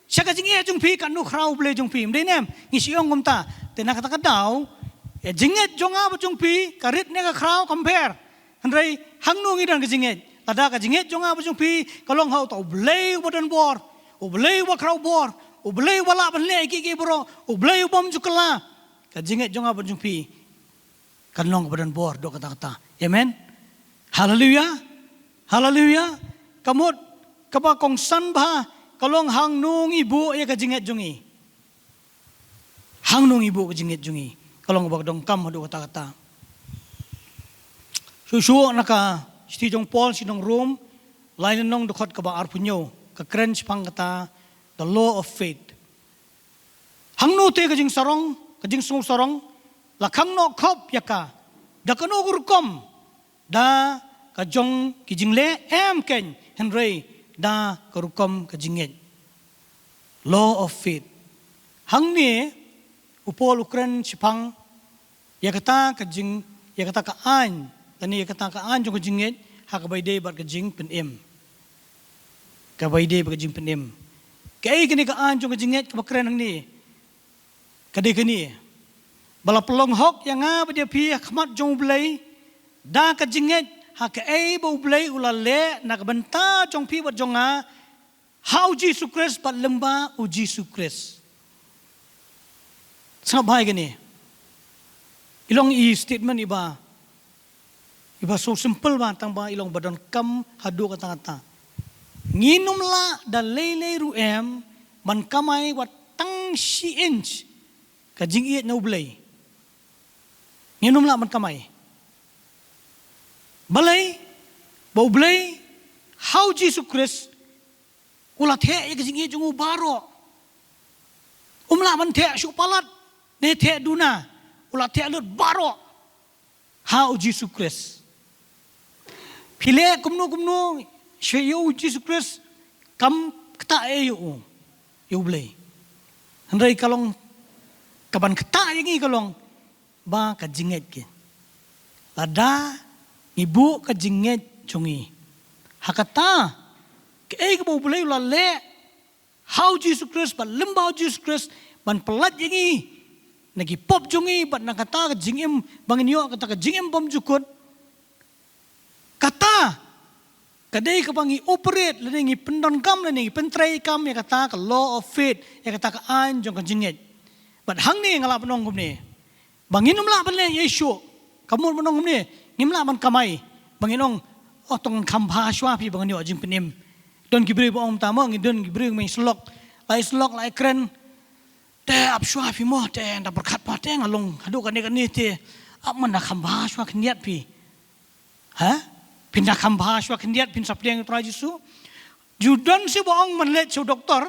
sha ka jingeh jong phi, katno khraw U Blei jong phi. Ym dei ne em? Ngi shu ong kumta. Te na kata ka daw, ïa jingngeit jong nga bad jong phi, ka rit ne ka khraw kam pher. Hynrei hangno ngi don ka jingngeit? Lada ka jingngeit jong nga bad jong phi ka long ha uta U Blei uba don bor, U Blei uba khraw bor, U Blei uba lah ban leh ïa kiei kiei baroh, U Blei ubym ju kylla, ka jingngeit jong nga bad jong phi kan long kaba don bor haduh katta katta. Amen. Haleluya. Haleluya. Ka mut kaba kongsan bha ka long hangno ngi buh ïa ka jingngeit jong ngi. Hangno ngi buh ka jingngeit jong ngi, ka long kaba donkam haduh katta katta. Shuh shuh na ka shithi jong u Paul sha ki nong Rom, lai lynnong, dkhot kaba arphew hynñiew, ka kren shaphang kata, the law of faith. Hangno te ka jingsarong, ka jingsngewsarong, la khang noh khop ïa ka da kano ka rukom? Da ka jong ki jingleh? Em keiñ, hynrei da ka rukom ka jingngeit. Law of faith. Hangne u Paul u kren shaphang ïa kata ka jing, ïa kata ka aiñ, lane ïa kata ka aiñ jong ka jingngeit ha kaba ïadei bad ka jingpynim. Kaba ïadei bad ka jingpynim. Kaei kane ka aiñ jong ka jingngeit kaba kren hangne? Ka dei kane, ba la pynlong hok ïa nga bad ïa phi ha khmat jong U Blei da ka jingngeit ha kaei ba U Blei u la leh na ka bynta jong phi bad jong nga ha U Jisu Khrist bad lyngba U Jisu Khrist. Sngap bha ïa kane. I long i statement iba, iba so simple bha, tang ba i long ba donkam haduh katta katta. Ngin ym lah da lei lei ruh em ban kamai wat tang shi inch ka jingïeit na U Blei. Ngin ym lah ban kamai. Balei? Ba U Blei ha U Jisu Khrist u la theh ïa ka jingïeit jong u baroh. Um lah ban theh shuh palat ne theh duna, u la theh lut baroh ha U Jisu Khrist. Phi leh kumno kumno sha ïa U Jisu Khrist, kam ktah ei ïa u, ïa U Blei. Hynrei ka long, ka ban ktah ïa ngi ka long ba ka jingngeit ki. Lada ngi buh ka jingngeit jong ngi ha kata kaei kaba U Blei u la leh ha U Jisu Khrist bad lyngba U Jisu Khrist ban pyllait ïa ngi na ki pop jong ngi bad na kata ka jingim ba ngin ïoh kata ka jingim bymjukut. Kata ka dei kaba ngi operate lane ngi pyndonkam lane ngi pyntreikam ïa kata ka law of faith, ïa kata ka aiñ jong ka jingngeit. Bad hangne nga lah ban ong kumne, ba ngin ym lah ban leh ei shuh. Ka mut ban ong kumne, ngim lah ban kamai ba ngin ong, oh, to ngan kham bha shuwa phi ba ngan ïoh jingpynim. Don ki briew ba ong kumta mo, ngi don ki briew ba ïa syllok, la ïa syllok, la ïa kren. Te ap shuwa phi mo, te ynda pyrkhat pat te nga long haduh kane kane te ap man da kham bha shuwa khyndiat phi. Ha? Phin da kham bha shuwa khyndiat phin saphriang ïa U Trai Jisu. Ju don shuh ba ong man leit sha u doktor,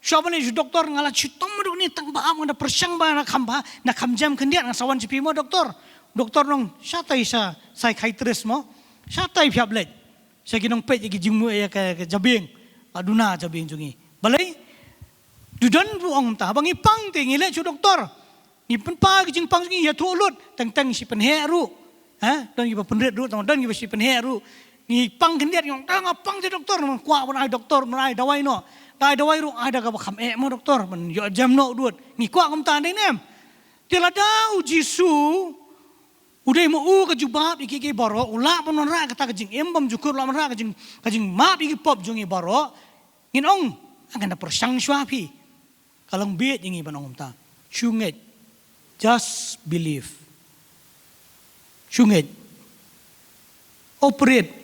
Shuwa ban leit sha doktor, nga la shitom haduh ne, tang ba ap, nga da pyrshang ba nga kham bha, nga kham jem khyndiat, nga sa wan sha phi mo doktor. Doktor ong, shatai sha psychiatrist mo. Shatai phi hap leit sha ki nongpeit ïa ki jingmut, ïa ka, ka jabieng. La duna jabieng jong ngi. Balei? Duh don ruh, ong kumta. Haba ngi pang te ngi leit sha doktor, ngi pynpaw ki jingpang jong ngi, ïathuh lut, teng teng shi pynheh ruh. Ha? Don kiba pynrit ruh, tang don kiba shi pynheh ruh. Ngi pang khyndiat, ngi ong, "Da nga pang te doktor, nga kwah ban ai doktor, ban ai dawai noh. Da ai dawai ruh, ai da kaba kham eh mo doktor, ban ïoh jem noh," dud. Ngi kwah kumta, dei ne em? Te lada u Jisu u dei ma u ka jubab ïa kiei kiei baroh, u lah ban wanrah kata ka jingim bymjukut, u lah ban wanrah ka jing, ka jingmap ïa ki pop jong ngi baroh. Ngin ong, "Nga da pyrshang shuwa phi." Ka long beit ïa ngi ban ong kumta. Shu ngeit. Just believe. Shu ngeit. Operate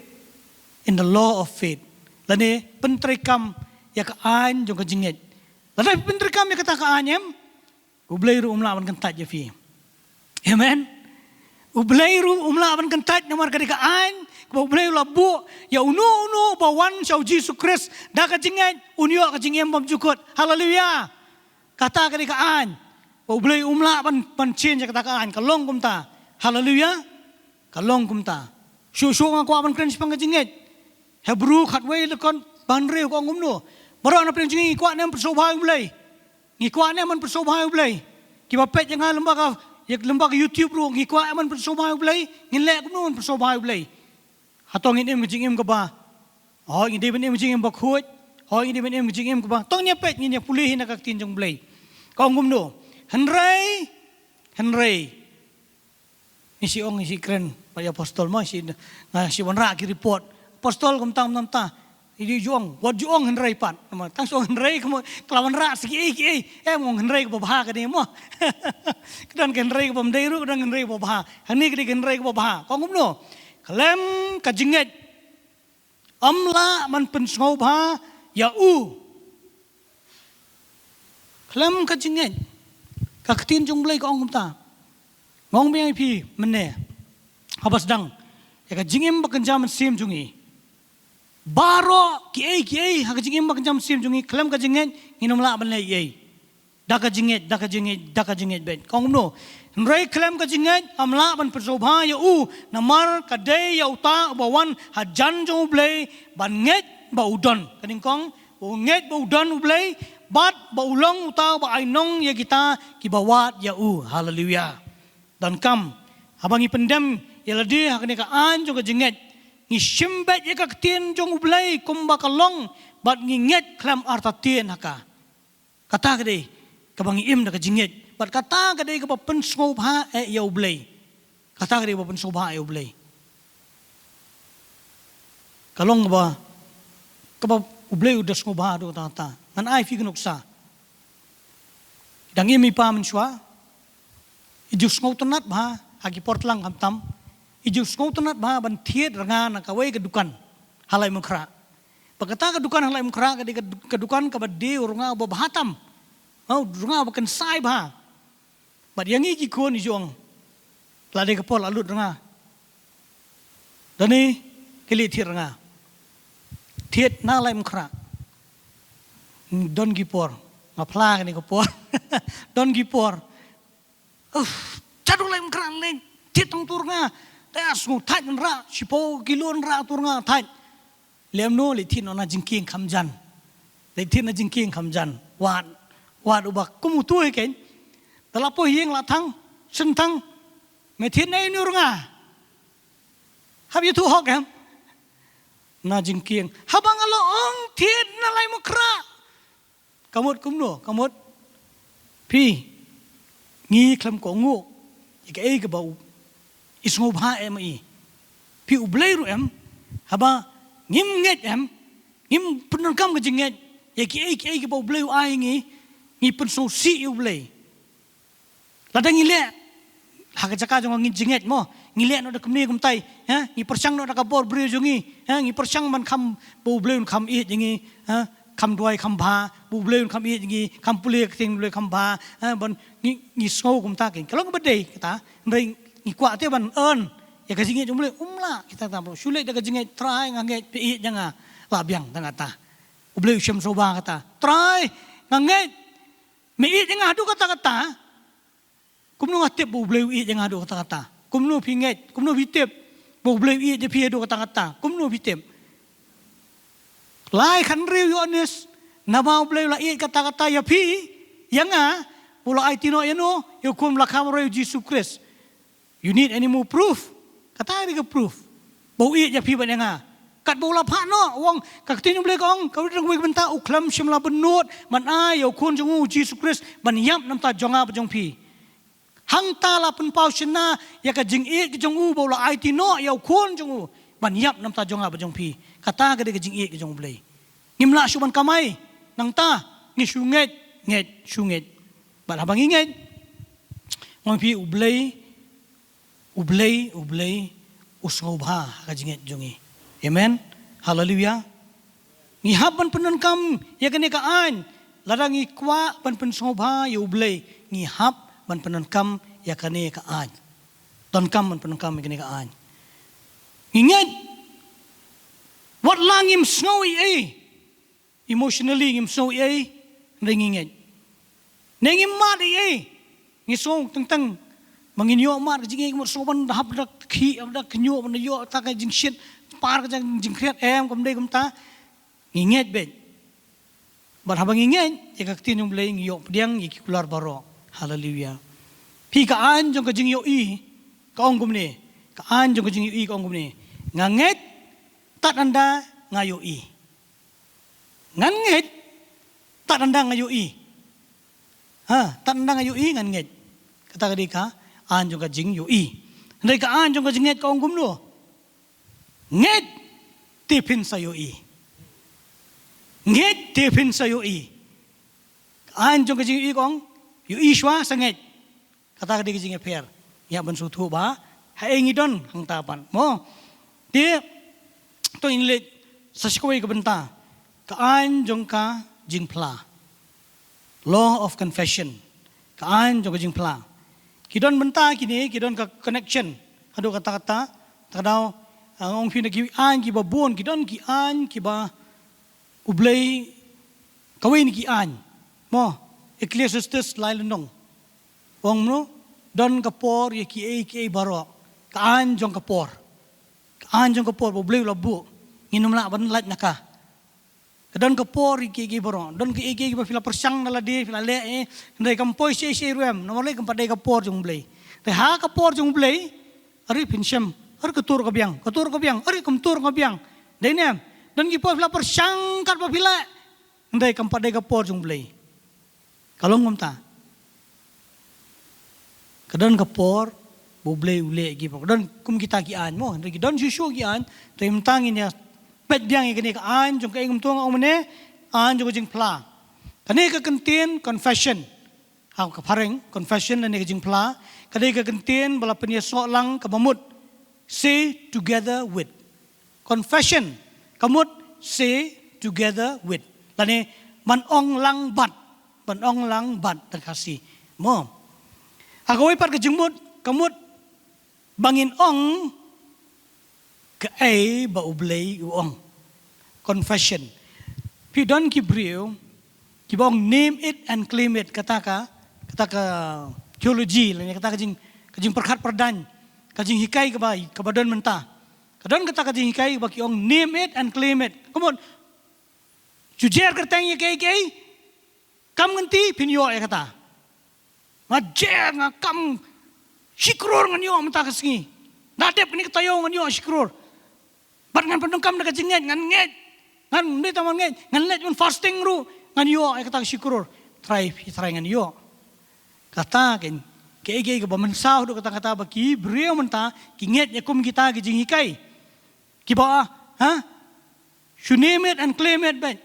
in the law of faith. Lane pyntreikam ïa ka aiñ jong ka jingngeit. Lada phi pyntreikam ïa kata ka aiñ, em, U Blei ruh um lah ban kyntait ïa phi. Amen. U Blei ruh um lah ban kyntait, namar ka dei ka aiñ kaba U Blei u la buh ïa uno uno ba wan sha u Jisu Khrist da ka jingngeit, un ïoh ka jingim bymjukut. Haleluia. Kata ka dei ka aiñ ba U Blei um lah ban, ban change ïa kata ka aiñ. Ka long kumta. Haleluia. Ka long kumta. Shuh shuh nga kwah ban kren shaphang ka jingngeit. Hebru khatwei, dkhot ba hynriew ka ong kumno? Baroh na pdeng jong ngi ngi kwah ne em pynsngewbha ïa U Blei? Ngi kwah ne em ban pynsngewbha ïa U Blei? Kiba peit ïa nga lyngba ka, ïa lyngba ka YouTube ruh, ngi kwah ne em ban pynsngewbha ïa U Blei? Ngin leh kumno ban pynsngewbha ïa U Blei? Hato ngin im ka jingim kaba, hooid, ngi dei ban im ka jingim bakhuid? Hooid, ngi dei ban im ka jingim kaba, to ngin ïa peit, ngin ïa pule hi na ka ktien jong U Blei. Ka ong kumno? Hynrei, hynrei. Ngi shu ong, ngi shu kren bad i apostol mo, shu, nga shu wanrah ki report. Apostol kumta, kumta, kumta. Ïa ju ong, wat ju ong hynrei pat. Namar tang shu ong hynrei kumno, ka la wanrah sa kiei kiei. Em, ong hynrei kaba bha kane mo. Ka don ka hynrei kaba ym dei ruh, ka don hynrei kaba bha. Hangne ka dei ka hynrei kaba bha. Ka ong kumno? Khlem ka jingngeit ym lah ban pynsngewbha ïa u. Khlem ka jingngeit. Ka ktien jong U Blei ka ong kumta. Nga ong biang ïa phi mynne, haba sdang ïa ka jingim ba kynja mynsiem jong ngi, baroh kiei kiei ha ka jingim ba kynja mynsiem jong ngi, khlem ka jingngeit ngin ym lah ban leh ei ei. Da ka jingngeit, da ka jingngeit, da ka jingngeit beit. Ka ong kumno? Hynrei khlem ka jingngeit ym lah ban pynsngewbha ïa u, namar ka dei ïa uta uba wan hajan jong U Blei ban ngeit ba u don. Ka nyngkong, ba u ngeit ba u don U Blei, bad ba u long uta uba ainong ïa kita kiba wad ïa u. Haleluia. Donkam, haba ngi pyndem ïa lade ha kane ka aiñ jong ka jingngeit, ngi shim beit ïa ka ktien jong U Blei kumba ka long, bad ngi ngeit khlem artatien ha ka. Kata ka dei kaba ngi im da ka jingngeit. Bad kata ka dei kaba pynsngewbha eh ïa U Blei. Kata ka dei kaba pynsngewbha eh ïa U Blei. Ka long kaba, kaba U Blei u da sngewbha haduh katta katta. Ngan ai phi ka nuksa. Dang im i pa mynshuwa, i ju sngewtynnad bha ha ki por tlang khamtam. I ju sngewtynnad bha ban thied rnga na kawei ka dukan ha Laitumkhrah. Bad kata ka dukan ha Laitumkhrah ka dei ka du-, ka dukan kaba die u rnga uba bha tam. Ha, u rnga uba kynsai bha. Bad ïa ngi ki khun i ju ong, la dei ka por la lut rnga. Don ne ki leit thied rnga, thied na Laitumkhrah. Don ki por, nga phla kane ka por. Don ki por, uf, shaduh Laitumkhrah leit thied tang tu rnga. Te a sngew thait nrah, shiphew kilo nrah tu rnga thait. Lem no, leit thied noh na jingkieng kham jan. Leit thied na jingkieng kham jan. Wad, wad uba kum utu hi kein. Da la poi ïing la thang, shen thang. Me thied na ino rnga? Hap ïathuh hok em? Na jingkieng. Haba nga la ong thied na Laitumkhrah. Ka mut kumno, ka mut. Phi, ngi khlem kohnguh ïa kaei kaba u, i sngewbha em i. Phi, U Blei ruh em, haba ngim ngeit em, ngim pyndonkam ka jingngeit ïa kiei kiei kaba U Blei u ai ngi, ngi pynsngewsih ïa U Blei. Lada ngi leh ha ka jaka jong ngi jingngeit mo, ngi leh noh da kumne kumtai, ha, ngi pyrshang noh da ka bor briew jong ngi, ha, ngi pyrshang ban kham, ba U Blei un kham ïeit ïa ngi, ha, kham duwai kham bha, ba U Blei un kham ïeit ïa ngi, kham pule ka ktien U Blei kham bha, ha, ban ngi, ngi sngew kumta kein. Ka long kaba dei kata, hynrei ngi kwah te ban earn ïa ka jingngeit jong U Blei, um lah kita tam. Shu leit da ka jingngeit, Trai nga ngeit phi ïeit ïa nga, la biang tang kata. U Blei u shem sngewbha kata. Trai, Nga ngeit. Me ïeit ïa nga haduh katta katta. Kumno nga tip ba U Blei u ïeit ïa nga haduh katta katta? Kumno phi ngeit? Kumno phi tip ba U Blei u ïeit ïa phi haduh katta katta? Kumno phi tip? Lai khan riu ïoh nis, naba U Blei u la ïeit katta katta ïa phi, ïa nga, u la aiti noh ïa no, ïa u khun ba la kha marwei, U Jisu Khrist. You need any more proof? Kata ka dei ka proof ba u ïeit ïa phi bad ïa nga. Katba u la phah noh, u ong, ka ktien U Blei ka ong, ka ktien U Blei ka bynta, u khlem shym la bynnud ban ai ïa u khun jong u, U Jisu Khrist, ban ïap na bynta jong nga bad jong phi. Hangta la pynpaw shynna ïa ka jingïeit ka jong u ba u la aiti noh ïa u khun jong u ban ïap na bynta jong nga bad jong phi. Kata ka dei ka jingïeit ka jong U Blei. Ngim lah shuh ban kamai. Nangta ngi shu ngeit, ngeit, shu ngeit. Bad haba ngi ngeit, nga ong ïa phi, U Blei, U Blei, U Blei u sngewbha ha ka jingngeit jong ngi. Amen. Haleluia. Ngi hap ban pyndonkam ïa kane ka aiñ. Lada ngi kwah ban pynsngewbha ïa U Blei, ngi hap ban pyndonkam ïa kane ka aiñ. Donkam ban pyndonkam ïa kane ka aiñ. Ngi ngeit. Wat la ngim sngew ei ei. Emotionally ngim sngew ei ei, hynrei ngi ngeit. Ne ngim mad ei ei, ngi sngew teng teng. Ma ngin ïoh mad ka jingngeit, ka mut sngew ban da hap da khih, da khñiuh, ban da ïoh ta ka jingshit, par ka jingkhriat, em, kam dei kumta. Ngi ngeit beit. Bad haba ngi ngeit ïa ka ktien jong U Blei, ngi ïoh pdiang ïa ki kular baroh. Haleluia. Phi, ka aiñ jong ka jingïohi ka ong kumne. Ka aiñ jong ka jingïohi ka ong kumne. Nga ngeit tad ynda nga ïohi. Ngan ngeit tad ynda nga ïohi. Ha, tad ynda nga ïohi ngan ngeit. Kata ka dei ka aiñ jong ka jingïohi. Hynrei ka aiñ jong ka jingngeit ka ong kumno? Ngeit te phin sa ïohi. Ngeit te phin sa ïohi. Ka aiñ jong ka jingïohi ka ong, ïohi shuwa sa ngeit. Kata ka dei ka jingïapher. Ngi hap ban sngewthuh ba haei ngi don hangta pat, mo. Te to ngin leit sa shi kawei ka bynta. Ka aiñ jong ka jingphla. Law of confession. Ka aiñ jong ka jingphla. Ki don bynta kine, ki don ka connection haduh katta katta. Kata ka daw, ah, nga ong phi na ki aiñ kiba bun, ki don ki aiñ kiba U Blei, kawei na ki aiñ, mo, Ecclesiastes lai lynnong. Ong kumno? Don ka por ïa kiei kiei baroh. Ka aiñ jong ka por. Ka aiñ jong ka por ba U Blei u la buh. Ngin ym lah ban lait na ka. Ka don ka por ïa kiei kiei baroh. Don kiei kiei ba phi la pyrshang na lade, phi la leh, eh, hynrei kam poi shisha ruh em. Namar lei kam pat dei ka por jong U Blei. Te ha ka por jong U Blei, hynrei phin shem, hynrei ka tur ka biang, ka tur ka biang, hynrei kam tur ka biang. Dei ne em? Don ki por phi la pyrshang katba phi leh, hynrei kam pat dei ka por jong U Blei. Ka long kumta. Ka don ka por ba U Blei u leh ki por. Ka don kum kita ki aiñ, mo. Hynrei ki don shuh shuh ki aiñ. Te mynta ngin ïa peit biang ïa kane ka aiñ jong ka, ïa kumto nga ong mynne, aiñ jong ka jingphla. Kane ka kyntien confession. Ha ka phareng, confession lane ka jingphla, ka dei ka kyntien ba la pynïasoh lang kaba mut say together with. Confession ka mut say together with. Lane ban ong lang bad, ban ong lang bad da ka Khasi, mo. Ha kawei pat ka jingmut ka mut ba ngin ong kaei ba U Blei u ong. Confession. Phi, don ki briew kiba ong name it and claim it, kata ka, kata ka theology lane kata ka jing, ka jingpyrkhat pyrdaiñ, ka jinghikai kaba, kaba don mynta. Ka don kata ka jinghikai ba ki ong name it and claim it. Ka mut, shu jer kyrteng ïa kiei kiei, kam ngan ti phin ïoh ïa kata. Nga jer, nga kam shi klur ngan ïoh mynta ka sngi. Da dep kane ka taïew ngan ïoh shi klur. Bad ngan pyndonkam da ka jingngeit, ngan ngeit. Ngan, ym dei tang ban ngeit, ngan leit ban fasting ruh, ngan ïoh ïa kata ka shi klur. Trai, phi trai ngan ïoh. Kata kein, kiei kiei kaba mynsaw haduh katta katta ba ki briew mynta ki ngeit ïa kum kita ki jinghikai. Kiba, ha? Shu name it and claim it beit.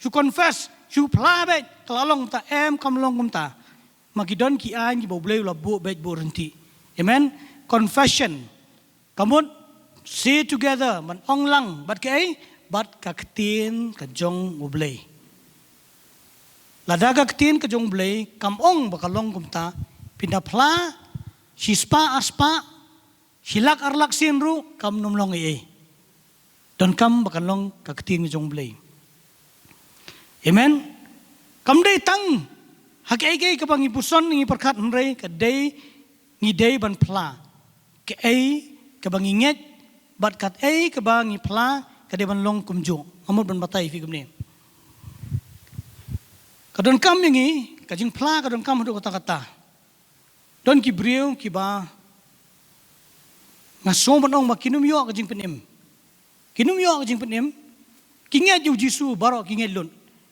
Shu confess, shu phla beit. Ka la long ta em, kam long kumta. Ma ki don ki aiñ kiba U Blei u la buh beit, buh ryntih. Amen. Confession. Ka mut say together, ban ong lang bad kaei, bad ka ktien ka jong U Blei. Lada ka ktien ka jong U Blei kam ong ba ka long kumta, phin da phla shi spah ar spah, shi lak ar lak sien ruh kam nym long ei ei. Donkam ba kan long ka ktien ka jong U Blei. Amen. Kam dei tang ha kaei kaei kaba ngi puson ngi pyrkhat, hynrei ka dei ngi dei ban phla. Kaei kaba ngi ngeit bad kaei kaba ngi phla ka dei ban long kumjuh. Nga mut ban batai ïa phi kumne. Ka donkam ïa ngi, ka jingphla ka donkam haduh katta katta. Don ki briew kiba nga sngew ban ong ba kin ym ïoh ka jingpynim. Kin ym ïoh ka jingpynim. Ki ngeit ïa u Jisu baroh, ki ngeit lut.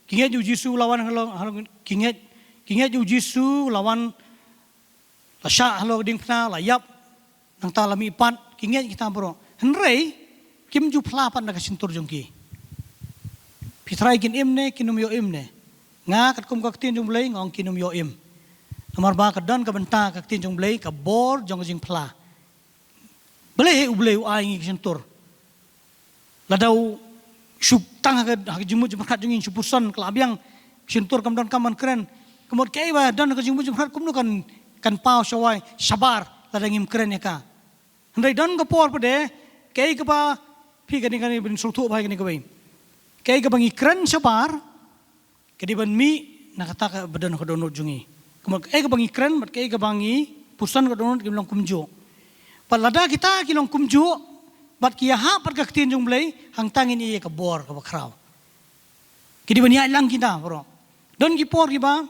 Ki ngeit ïa u Jisu u la wan halor, halor, ki ngeit, ki ngeit ïa u Jisu u la wan, la shah halor ka diengphna, la ïap, nangta la mihpat, ki ngeit kita baroh. Hynrei kim ju phla pat na ka shyntur jong ki. Phi tharai kin im ne kin ym ïoh im ne? Nga katkum ka ktien jong U Blei nga ong kin ym ïoh im. Namar ba ka don ka bynta ka ktien jong U Blei, ka bor jong ka jingphla. Balei hi U Blei u ai ngi ka shyntur? Lada u shu tang ha ka, ha ka jingmut jingpyrkhat jong ngi shu puson ka la biang, shyntur kam donkam ban kren. Ka mut kaei ba don ha ka jingmut jingpyrkhat kumno kan, kan paw shawai shabar lada ngim kren ïa ka. Hynrei don ka por pat de, kaei kaba, phi kane kane ban sngewthuh bha ïa kane kawei. Kaei kaba ngi kren shabar ka dei ban mih na kata kaba don ha ka dohnud jong ngi. Ka mut kaei kaba ngi kren bad kaei kaba ngi puson ha ka dohnud kim long kumjuh. Bad lada kita ki long kumjuh bad ki ïahap bad ka ktien jong U Blei, hangta ngin ïoh ïa ka bor kaba khraw. Ki dei ban ïaid lang kita baroh. Don ki por kiba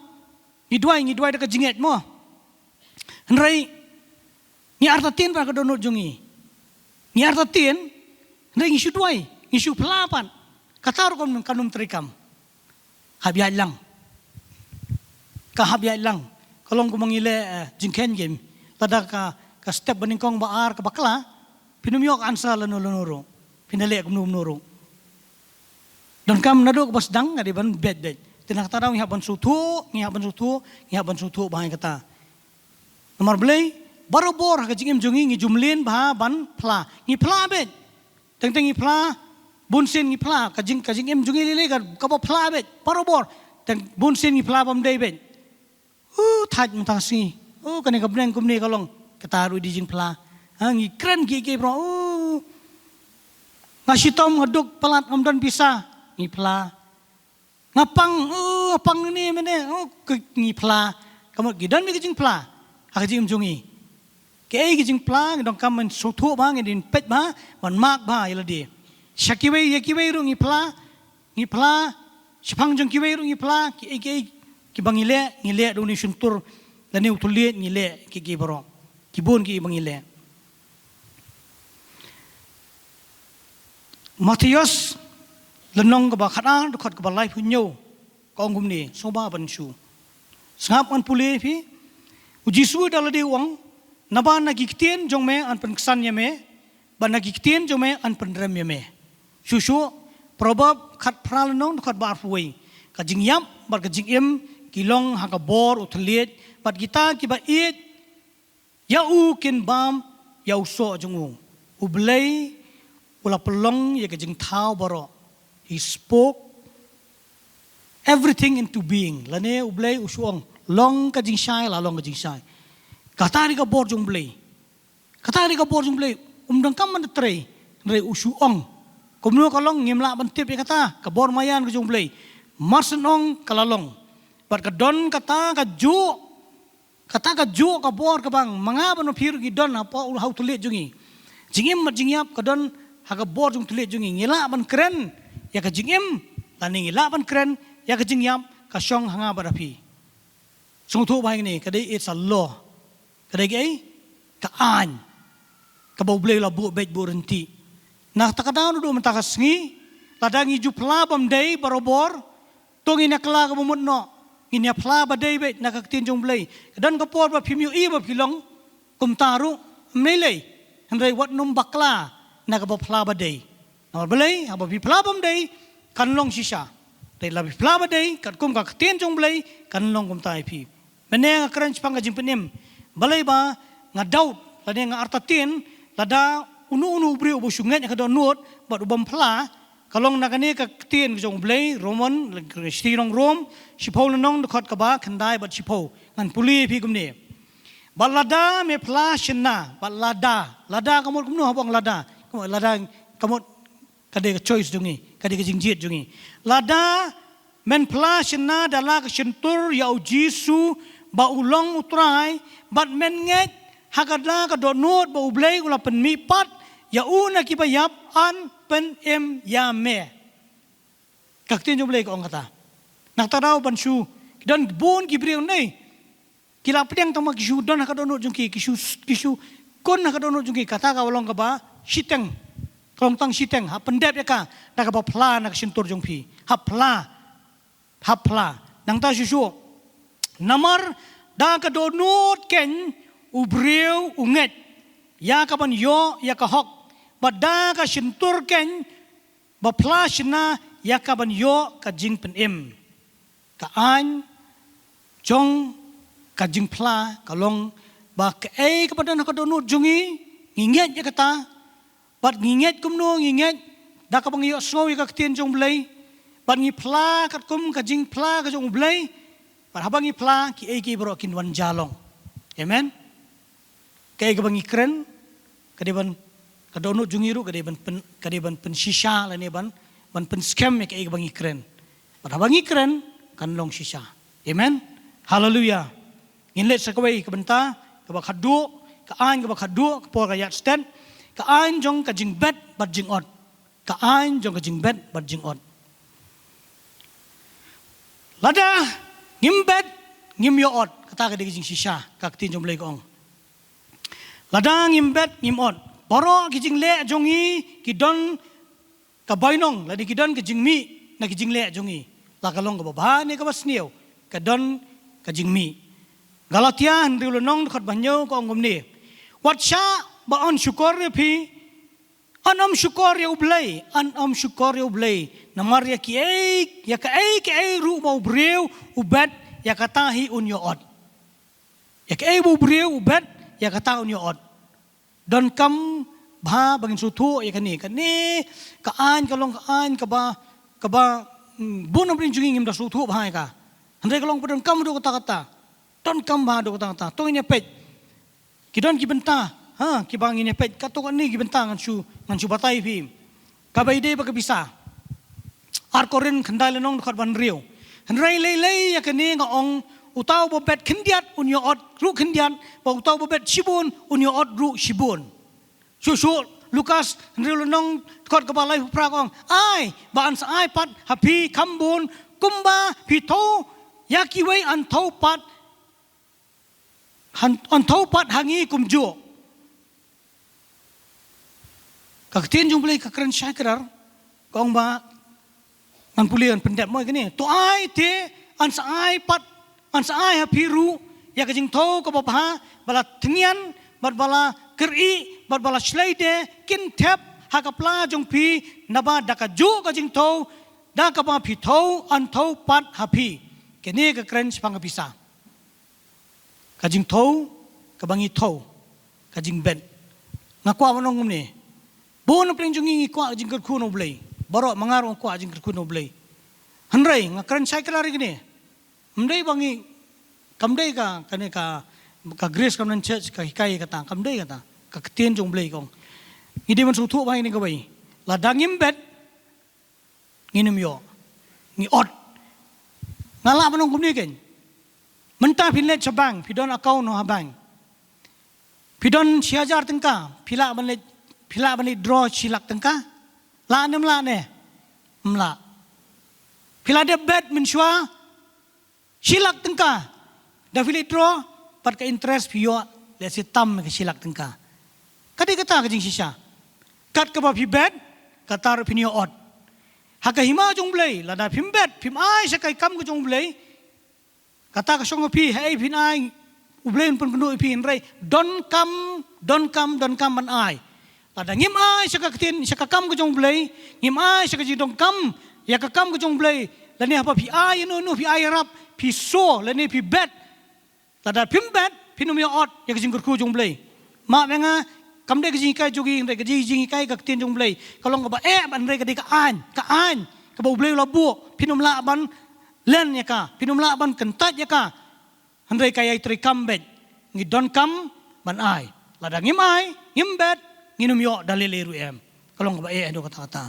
ngi duwai, ngi duwai da ka jingngeit mo. Hynrei ngi artatien bad ka dohnud jong ngi. Ngi artatien, hynrei ngi shu duwai, ngi shu phla pat. Kata ruh kan ym treikam. Hap ïaid lang. Ka hap ïaid lang. Ka long kumba ngi leh, eh, jingkheiñ game. Lada ka, ka step ba nyngkong, ba ar, kaba kla, phin ym ïoh ka answer lano lano ruh. Phin da leh kumno kumno ruh. Donkam naduh kaba sdang nga dei ban beit beit. Te na kata daw ngi hap ban sngewthuh, ngi hap ban sngewthuh, ngi hap ban sngewthuh bha ïa kata. Namar balei, barabor ha ka jingim jong ngi ngi ju mlien bha ban phla. Ngi phla beit. Teng teng ngi phla, bun sien ngi phla, ka jing, ka jingim jong ngi lei lei ka, kaba phla beit. Barabor. Teng bun sien ngi phla bym dei beit. Uh, thait mynta ka sngi. Uh, kane ka bneng kumne ka long. Kata ruh dei jingphla. Ha, ngi kren kiei kiei baroh. Uh. Nga shitom, nga duk palat, ngam don pisa. Ngi phla. Nga pang, uh, nga pang ne mene. Uh, ki, ngi phla. Ka mut ki don beit ki jingphla ha ka jingim jong ngi. Kaei ki jingphla, ngi donkam ban sngewthuh bha, ngi dei ban peit bha, ban mak bha ïa lade. Sha kiwei ïa kiwei ruh ngi phla, ngi phla, shaphang jong kiwei ruh ngi phla, kiei kiei kiba ngi leh, ngi leh da une u shyntur, lane u thylliej ngi leh, kiei kiei baroh. Ki bun kiei ba ngi leh. Mathaios, lynnong kaba khatar, dkhot kaba laiphew hynñiew, ka ong kumne, sngewbha ban shu. Sngap ngan pule ïa phi, U Jisu da lade u ong, naba na ki ktien jong me yn pynksan ïa me, bad na ki ktien jong me yn pynrem ïa me. Shuh shuh, Proverb khatphra lynnong dkhot ba arphew wei. Ka jingïap bad ka jingim ki long ha ka bor u thylliej, bad kita kiba ïeit ïa u kin bam ïa u soh jong u. U Blei u la pynlong ïa ka jingthaw baroh. He spoke everything into being. Lane U Blei u shu ong, long ka jingshai, la long ka jingshai. Kata dei ka bor jong U Blei. Kata dei ka bor jong U Blei, um donkam ban da trei, hynrei u shu ong. Kumno ka long ngim lah ban tip ïa kata, ka bor maïan ka jong U Blei. Mar shen ong ka la long. Bad ka don kata kajuh, kata kajuh ka bor kaba ma nga bad ma phi ruh ngi don hapoh u, ha u thylliej jong ngi. Jingim bad jingïap ka don ha ka bor jong u thylliej jong ngi. Ngi lah ban kren ïa ka jingim, lane ngi lah ban kren ïa ka jingïap, ka shong ha nga bad ha phi. Sngewthuh bha ïa kane, ka dei, it's a law. Ka dei kaei? Ka aiñ. Kaba U Blei u la buh beit buh ryntih. Na kata ka daw naduh mynta ka sngi, lada ngi ju phla bym dei barabor, to ngin ïa kylla kaba mut noh. Ngin ïa phla ba dei beit na ka ktien jong U Blei. Ka don ka por ba phim ïohi ba phi long kumta ruh, ym lei lei. Hynrei wat nym bakla na kaba phla ba dei. Namar balei, haba phi phla bym dei, kan long shisha. Te lada phi phla ba dei, katkum ka ktien jong U Blei, kan long kumta ïa phi. Mynne nga kren shaphang ka jingpynim. Balei ba nga doubt, lane nga artatien, lada uno uno u briew uba shu ngeit ha ka dohnud bad u bym phla, ka long na kane ka ktien ka jong U Blei, Roman, shithi nong Rom, shiphew lynnong dkhot kaba khyndai bad shiphew. Ngan pule ïa phi kumne. Bad lada me phla shynna, bad lada, lada ka mut kumno haba ong lada, ka mut lada, ka mut ka dei ka choice jong ngi, ka dei ka jingjied jong ngi. Lada Men phla shynna da la ka shyntur ïa u Jisu ba u long u Trai, bad men ngeit ha ka la ka dohnud ba U Blei u la pynmih pat ïa u na kiba ïap, yn pynim ïa me. Ka ktien jong U Blei ka ong kata. Nangta daw ban shu, ki don bun ki briew ne, ki la pdiang tang ba ki shu don ha ka dohnud jong ki, ki shu, ki shu khun ha ka dohnud jong ki, kata ka long kaba shiteng. Ka long tang shiteng, hap pyndep ïa ka da kaba phla na ka shyntur jong phi. Hap phla. Hap phla. Nangta shuh shuh. Namar da ka dohnud keiñ u briew u ngeit ïa ka ban ïoh ïa ka hok, bad da ka shyntur keiñ ba phla shynna ïa ka ban ïoh ka jingpynim. Ka aiñ jong ka jingphla ka long ba kaei kaba don ha ka dohnud jong ngi, ngi ngeit ïa kata, bad ngi ngeit kumno, ngi ngeit da kaba ngi ïohsngew ïa ka ktien jong U Blei, bad ngi phla katkum ka jingphla ka jong U Blei, bad haba ngi phla, kiei kiei baroh kin wan jia long. Amen. Kaei kaba ngi kren, ka dei ban, ka dohnud jong ngi ruh ka dei ban pyn, ka dei ban pynshisha lane ban, ban pynskhem ïa kaei kaba ngi kren. Bad haba ngi kren, kan long shisha. Amen. Haleluia. Ngin leit sa kawei ka bynta kaba khatduh, ka aiñ kaba khatduh, ka por ka ïaid stet, ka aiñ jong ka jingbet bad jingot. Ka aiñ jong ka jingbet bad jingot. Lada ngim bet, ngim ïoh ot. Kata ka dei ka jingshisha, ka ktien jong U Blei ka ong. Lada ngim bet, ngim ot. Baroh ki jingleh jong ngi ki don ka bainong, lane ki don ka jingmih na ki jingleh jong ngi. La ka long kaba bha ne kaba sniew, ka don ka jingmih. Galatia hynriew lynnong dkhot ba hynñiew ka ong kumne. Wat shah ba yn shukor ïa phi, yn ym shukor ïa U Blei, yn ym shukor ïa U Blei. Namar ïa kiei, ïa kaei kaei ruh ba u briew u bet, ïa kata hi un ïoh ot. Ïa kaei ba u briew u bet, ïa kata un ïoh ot. Donkam bha ba ngin sngewthuh ïa kane, kane ka aiñ ka long ka aiñ kaba, kaba, mm, bun na pdeng jong ngi ngim da sngewthuh bha ïa ka. Hynrei ka long ba donkam haduh katta katta. Donkam bha haduh katta katta. To ngin ïa peit. Ki don ki bynta, ha, kiba ngin ïa peit. Katto katne ki bynta ngan shu, ngan shu batai ïa phi. Kaba ïadei bad ka pisa. Ar Korinth khyndai lynnong dkhot ba hynriew. Hynrei lei lei ïa kane nga ong, uta uba bet khyndiat un ïoh ot ruh khyndiat, bad uta uba bet shibun un ïoh ot ruh shibun. Shuh shuh Lukas hynriew lynnong dkhot kaba laiphew phra ka ong, ai ba yn sa ai pat ha phi kham bun, kumba phi thew ïa kiwei yn thew pat, yn, yn thew pat ha ngi kumjuh. Ka ktien jong U Blei ka kren shai kdar, ka ong ba, ngan pule, ngan pyndep mo ïa kane. To ai te, yn sa ai pat, yn sa ai ha phi ruh ïa ka jingthew kaba bha, ba la thngian, bad ba la kyrieh, bad ba la shlei de, kin thep ha ka pla jong phi, naba da kajuh ka jingthew, da kaba phi thew, yn thew pat ha phi. Kane ka kren shaphang ka pisa. Ka jingthew kaba ngi thew, ka jingbet. Nga kwah ban ong kumne. Bun na pdeng jong ngi ngi kwah ka jingkyrkhu na U Blei. Baroh ma nga ruh nga kwah ka jingkyrkhu na U Blei. Hynrei nga kren shai kdar ïa kane. Ym dei ba ngi, kam dei ka, kane ka, ka Grace Covenant Church ka hikai kata, kam dei kata. Ka ktien jong U Blei ka ong. Ngi dei ban sngewthuh bha ïa kane kawei. Lada ngim bet, ngin ym ïoh. Ngi ot. Nga lah ban ong kumne keiñ. Mynta phi leit sha bank, phi don account ha bank. Phi don shi hajar tyngka, phi lah ban leit, phi lah ban leit draw shi lak tyngka. Lah ne ym lah ne? Ym lah. Phi la dep bet mynshuwa, shi lak tyngka. Da phi leit draw, pat ka interest phi ïoh, lehse tam ka shi lak tyngka. Ka dei kata ka jingshisha. Kat kaba phi bet, kata ruh phin ïoh ot. Ha ka hima jong U Blei, lada phim bet, phim ai sha ka kam ka jong U Blei. Kata ka shong ha phi, haei phin ai, U Blei un pynpynduh ïa phi, hynrei donkam, donkam, donkam ban ai. Lada ngim ai sha ka ktien, sha ka kam ka jong U Blei, ngim ai sha ka jingdonkam ïa ka kam ka jong U Blei, lane haba phi ai ïano ïano, phi ai ïarap, phi soh, lane phi bet. Lada phim bet, phin ym ïoh ot ïa ka jingkyrkhu jong U Blei. Ma, ma nga, kam dei ka jinghikai jong ngi, hynrei ka jing, jinghikai ka ktien jong U Blei. Ka long kaba eh, hynrei ka dei ka aiñ, ka aiñ kaba U Blei u la buh, phin ym lah ban len ïa ka, phin ym lah ban kyntait ïa ka. Hynrei ka ïai treikam beit. Ngi donkam ban ai. Lada ngim ai, ngim bet, ngin ym ïoh da lei lei ruh em. Ka long kaba eh haduh katta katta.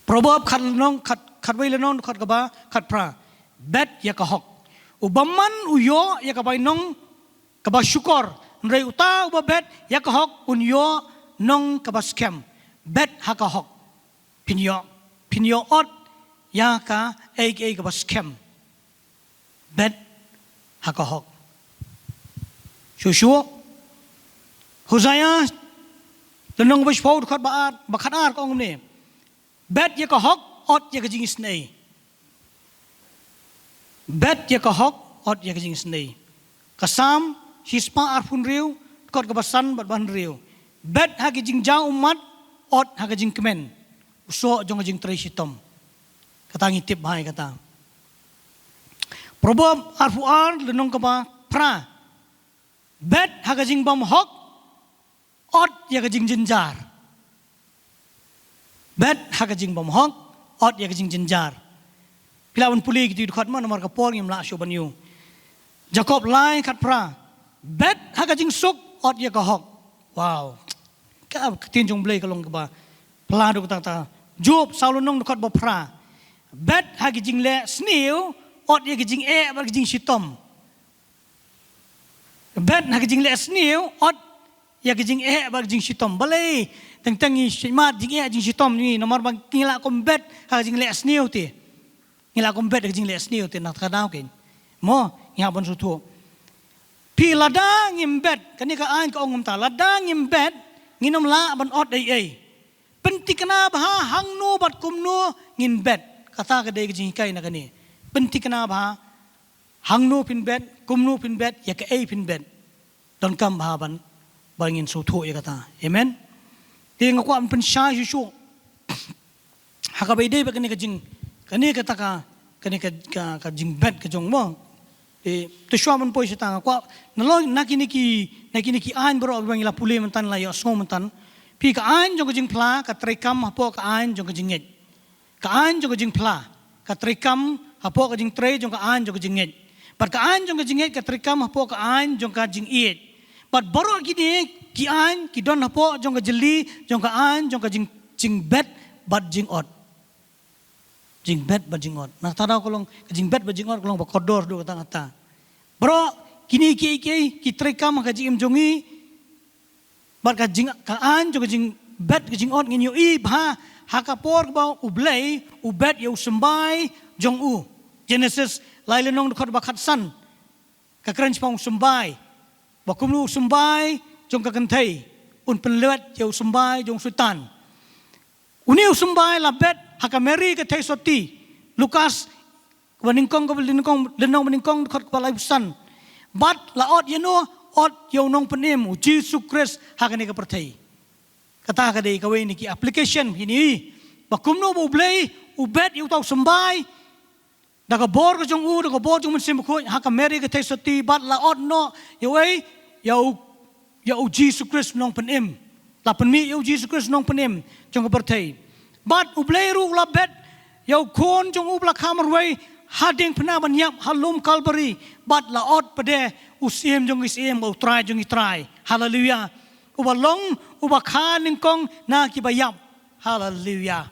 Proverb khat lynnong, khat, khatwei lynnong, khat kaba, khat phra. Bet ïa ka hok. U bymman u ïoh ïa ka bainong kaba shukor. Hynrei uta uba bet ïa ka hok un ïoh nong kaba skhem. Bet ha ka hok. Phin ïoh, phin ïoh ot ïa ka ei ei kaba skhem. Bet ha ka hok. Shuh shuh. Hosea lynnong ba shiphew dkhot ba ar, ba khat ar ka ong kumne. Bet ïa ka hok, ot ïa ka jingisynei. Bet ïa ka hok, ot ïa ka jingisynei. Ka Salm shispah arphew hynriew, dkhot kaba san bad ba hynriew. Bet ha ka jingjaw ummat, ot ha ka jingkmen. U soh jong ka jingtrei shitom. Kata ngi tip bha ïa kata. Proverb arphew ar, lynnong kaba phra. Bet ha ka jingbymhok, ot ïa ka jingjynjar. Bet ha ka jingbymhok, ot ïa ka jingjynjar. Phi lah ban pule kito ki dkhot mo, namar ka por ngim lah shuh ban ïoh. Jakob lai khat phra. Bet ha ka jingsuk, ot ïa ka hok. Wow. Ka ktien jong U Blei ka long kaba phylla duk kata kata. Job saw lynnong dkhot ba phra. Bet ha ka jingleh sniew, ot ïa ka jingeh bad ka jingshitom. Bet ha ka jingleh sniew, ot ïa ka jingeh bad ka jingshitom. Balei teng teng ngi shait mad jingeh jingshitom ngi, namar ba ngi la kum bet ha ka jingleh sniew te. Ngi la kum bet ha ka jingleh sniew te, na kata ka daw kein. Mo, ngi hap ban sngewthuh. Phi, lada ngim bet, kane ka aiñ ka ong kumta, lada ngim bet, ngin ym lah ban ot ei ei. Pynthikna bha hangno bad kumno ngin bet. Kata ka dei ka jinghikai na kane. Pynthikna bha hangno phin bet, kumno phin bet, ïa kaei phin bet. Donkam bha ban, ba ngin sngewthuh ïa kata. Amen. Te nga kwah ban pynshai shuh shuh ha kaba ïadei bad kane ka jing, kane kata ka, kane ka, ka, ka jingbet ka jong mo. Te, te shuwa ban poi shata nga kwah, nalor na kine ki, na kine ki aiñ baroh ba ngi la pule mynta, la ïohsngew mynta. Phi, ka aiñ jong ka jingphla ka treikam hapoh ka aiñ jong ka jingngeit. Ka aiñ jong ka jingphla ka treikam hapoh ka jingtrei jong ka aiñ jong ka jingngeit. Bad ka aiñ jong ka jingngeit ka treikam hapoh ka aiñ jong ka jingïeit. Bad baroh kine ki aiñ ki don hapoh jong ka jylli jong ka aiñ jong ka jing, jingbet bad jingot. Jingbet bad jingot. Na kata ka daw ka long, ka jingbet bad jingot ka long ba kordor duk kata kata. Baroh kine kiei kiei ki treikam ha ka jingim jong ngi. Bad ka jing, ka aiñ jong ka jingbet ka jingot ngin ïohi bha ha ka por kaba U Blei u bet ïa u symbai jong u. Genesis lai lynnong dkhot ba khatsan. Ka kren shaphang u symbai. Ba kumno u symbai jong ka kynthei un pynlwet ïa u symbai jong u Soitan. Une u symbai la bet ha ka Mary ka theisotti. Lukas kaba nyngkong, kaba nyngkong, lynnong ba nyngkong dkhot kaba laiphew san. Bad la ot ïa uno, ot ïa u Nongpynim, u Jisu Khrist ha kane ka pyrthei. Kata ka dei kawei na ki application ïa ngi. Ba kumno ba U Blei u bet ïa uta u symbai da ka bor ka jong u, da ka bor jong u Mynsiem Bakhuid, ha ka Mary ka theisotti, bad la ot noh ïa uei, ïa u, ïa u Jisu Khrist u Nongpynim. La pynmih ïa u Jisu Khrist u Nongpynim jong ka pyrthei. Bad U Blei ruh u la bet ïa u Khun jong u ba la kha marwei ha diengphna ban ïap ha lum Kalbari. Bad la ot pat de u Syiem jong ki syiem, u Trai jong ki trai. Haleluia. Uba long, uba kha nyngkong na kiba ïap. Haleluia.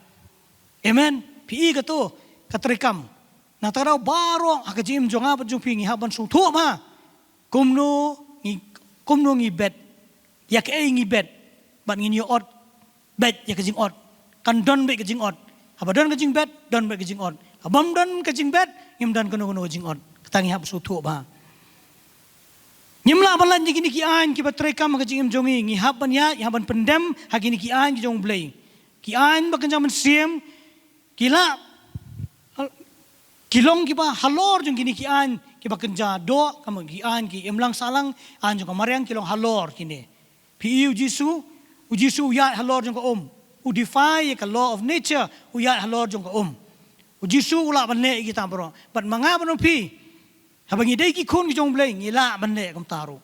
Amen. Phi i kato ka treikam. Na kata ka daw baroh ha ka jingim jong nga bad jong phi ngi hap ban sngewthuh bha kumno ngi, kumno ngi bet, ïa kaei ngi bet, bad ngin ïoh ot, bet ïa ka jingot. Kan don beit ka jingot. Haba don ka jingbet, don beit ka jingot. Haba ym don ka jingbet, ngim don kano kano ka jingot. Kata ngi hap sngewthuh bha. Ngim lah ban lait na kine ki aiñ kiba treikam ha ka jingim jong ngi, ngi hap ban ïaid, ngi hap ban pyndem ha kine ki aiñ ki jong U Blei. Ki aiñ ba kynja mynsiem ki la, ki long kiba halor jong kine ki aiñ kiba kynja doh, kum ki aiñ ki imlang sahlang, aiñ jong ka mariang, ki long halor kine. Phi i u Jisu, u Jisu u ïaid halor jong ka um. U defy ïa ka law of nature, u ïaid halor jong ka um. U Jisu u lah ban leh ïa kita baroh. Bad ma nga bad ma phi, haba ngi dei ki khun ki jong U Blei, ngi lah ban leh kumta ruh.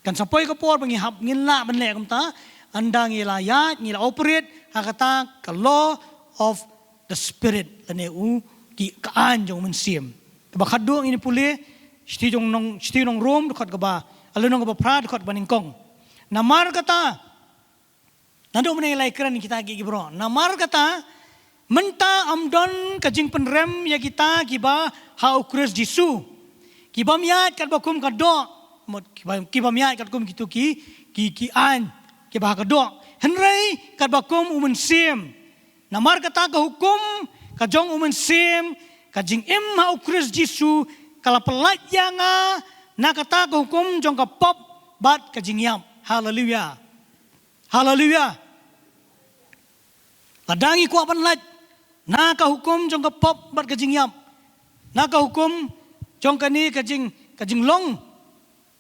Kan sa poi ka por ba ngi hap, ngin lah ban leh kumta, ynda ngi la ïaid, ngi la operate ha kata ka law of the Spirit, lane u, ki, ka aiñ jong u Mynsiem. Kaba khatduh ngin pule shithi jong nong, shithi nong Rom dkhot kaba, lynnong kaba phra dkhot ba nyngkong. Namar kata, naduh mynne ngi la ïakren kita ki, ki baroh. Namar kata, Mynta ym don ka jingpynrem ïa kita kiba ha u Khrist Jisu, ki bym ïaid katba kum ka doh, mut ki bym, ki bym ïaid katkum kitu ki, ki, ki aiñ kiba ha ka doh, hynrei katba kum u Mynsiem. Namar kata ka hukum ka jong u Mynsiem, ka jingim ha u Khrist Jisu, ka la pyllait ïa nga na kata ka hukum jong ka pop bad ka jingïap. Haleluia. Haleluia. Lada ngi kwah ban lait na ka hukum jong ka pop bad ka jingïap, na ka hukum jong kane ka jing, ka jinglong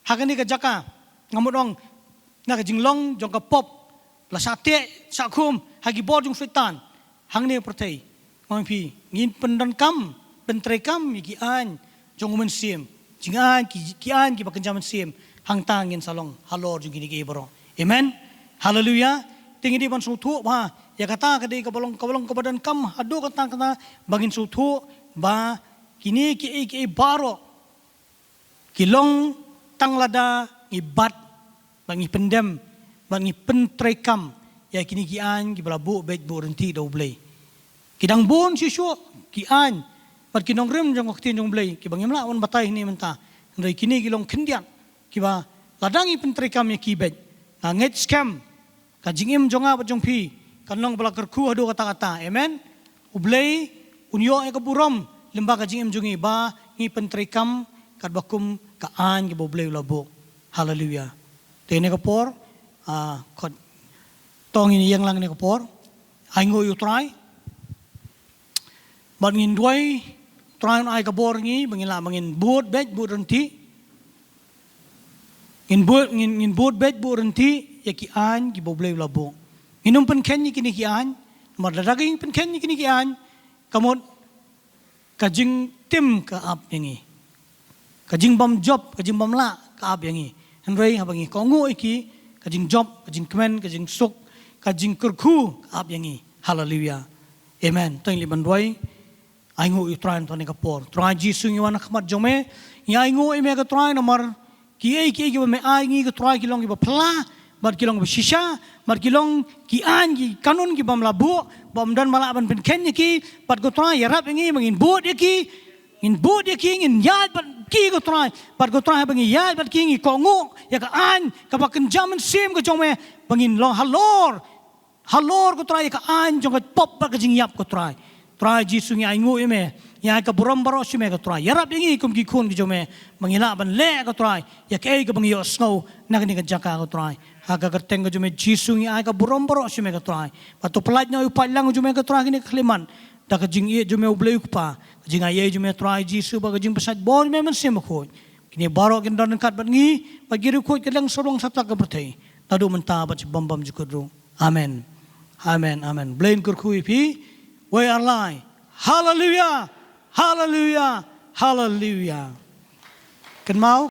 ha kane ka jaka, nga mut ong, na ka jinglong jong ka pop, la shah teh shah khum ha ki bor jong Soitan hangne pyrthei. Nga ong ïa phi, ngin pyndonkam, pyntreikam ïa ki aiñ jong u Mynsiem, jingaiñ ki, ki aiñ kiba kynja mynsiem, hangta ngin sa long halor jong kine kiei baroh. Amen. Haleluia. Te ngi dei ban sngewthuh ba ïa kata ka dei kaba long, kaba long kaba donkam haduh katta katta, ba ngin sngewthuh ba kine kiei kiei baroh ki long tang lada ngi bat, ba ngi pyndem, ba ngi pyntreikam ïa kine ki aiñ kiba la buh beit buh ryntih da U Blei. Ki dang bun shisha ki aiñ bad ki nongrim jong ka ktien jong U Blei kiba ngim lah ban batai hangne mynta. Hynrei kine ki long khyndiat kiba lada ngi pyntreikam ïa ki beit, nga ngeit skhem ka jingim jong nga bad jong phi kan long ba la kyrkhu haduh katta katta. Amen. U Blei un ïoh ïa ka burom lyngba ka jingim jong ngi ba ngi pyntreikam katba kum ka aiñ kaba U Blei u la buh. Haleluia. Te kane ka por, ah, khot, to ngin ïeng lang kane ka por. Ainguh ïa U Trai. Bad ngin duwai, Trai un ai ka bor ngi ba ngin lah ba ngin bud beit bud ryntih. Ngin bud, ngin, ngin bud beit bud ryntih ïa ki aiñ kiba U Blei u la buh. Ngin ym pynkheiñ ïa kine ki aiñ, namar lada ngi pynkheiñ ïa kine ki aiñ, ka mut ka jingtim ka ap ïa ngi. Ka jingbymjop, ka jingbymlah ka ap ïa ngi. Hynrei haba ngi kohnguh ïa ki, ka jingjop, ka jingkmen, ka jingsuk, ka jingkyrkhu ka ap ïa ngi. Haleluia. Amen. To ngin leit ban duwai. Ainguh ïa U Trai naduh kane ka por. Trai Jisu, ngi wan ha khmat jong me. Ngi ainguh ïa me ko Trai namar kiei kiei kiba me ai ngi ko Trai ki long kiba phylla, bad ki long kiba shisha, bad ki long ki aiñ ki kanun kibym lah buh, bym don ba lah ban pynkheiñ ïa ki. Bad ko Trai, ïarap ïa ngi ba ngin bud ïa ki, ngin bud ïa ki, ngin ïaid bad ki ko Trai. Bad ko Trai, haba ngi ïaid bad ki ngi kohnguh ïa ka aiñ kaba kynja mynsiem ka jong me, ba ngin long halor, halor ko Trai ïa ka aiñ jong ka pop bad ka jingïap ko Trai. Trai Jisu, ngi ainguh ïa me, ngi ai ka burom baroh sha me ko Trai. Ïarap ïa ngi kum ki khun ki jong me ba ngi lah ban leh ko Trai ïa kaei kaba ngi ïohsngew na kane ka jaka ko Trai. Ha ka kyrteng ka jong me Jisu ngi ai ka burom baroh sha me ko Trai. Bad to pyllait noh ïa u paidlang jong me ko Trai ha kane ka khyllipmat, da ka jingïeit jong me U Blei U Kpa, ka jingaiei jong me Trai Jisu bad ka jingpynsait bor jong me Mynsiem Bakhuid. Kine baroh kin don ryngkat bad ngi bad ki riewkhuid kylleng sarong satlak ka pyrthei, naduh mynta bad sha bymjukut ruh. Amen. Amen. Amen. Blei un kyrkhu ïa phi. Wei ar lai. Haleluia. Haleluia. Haleluia. Kynmaw,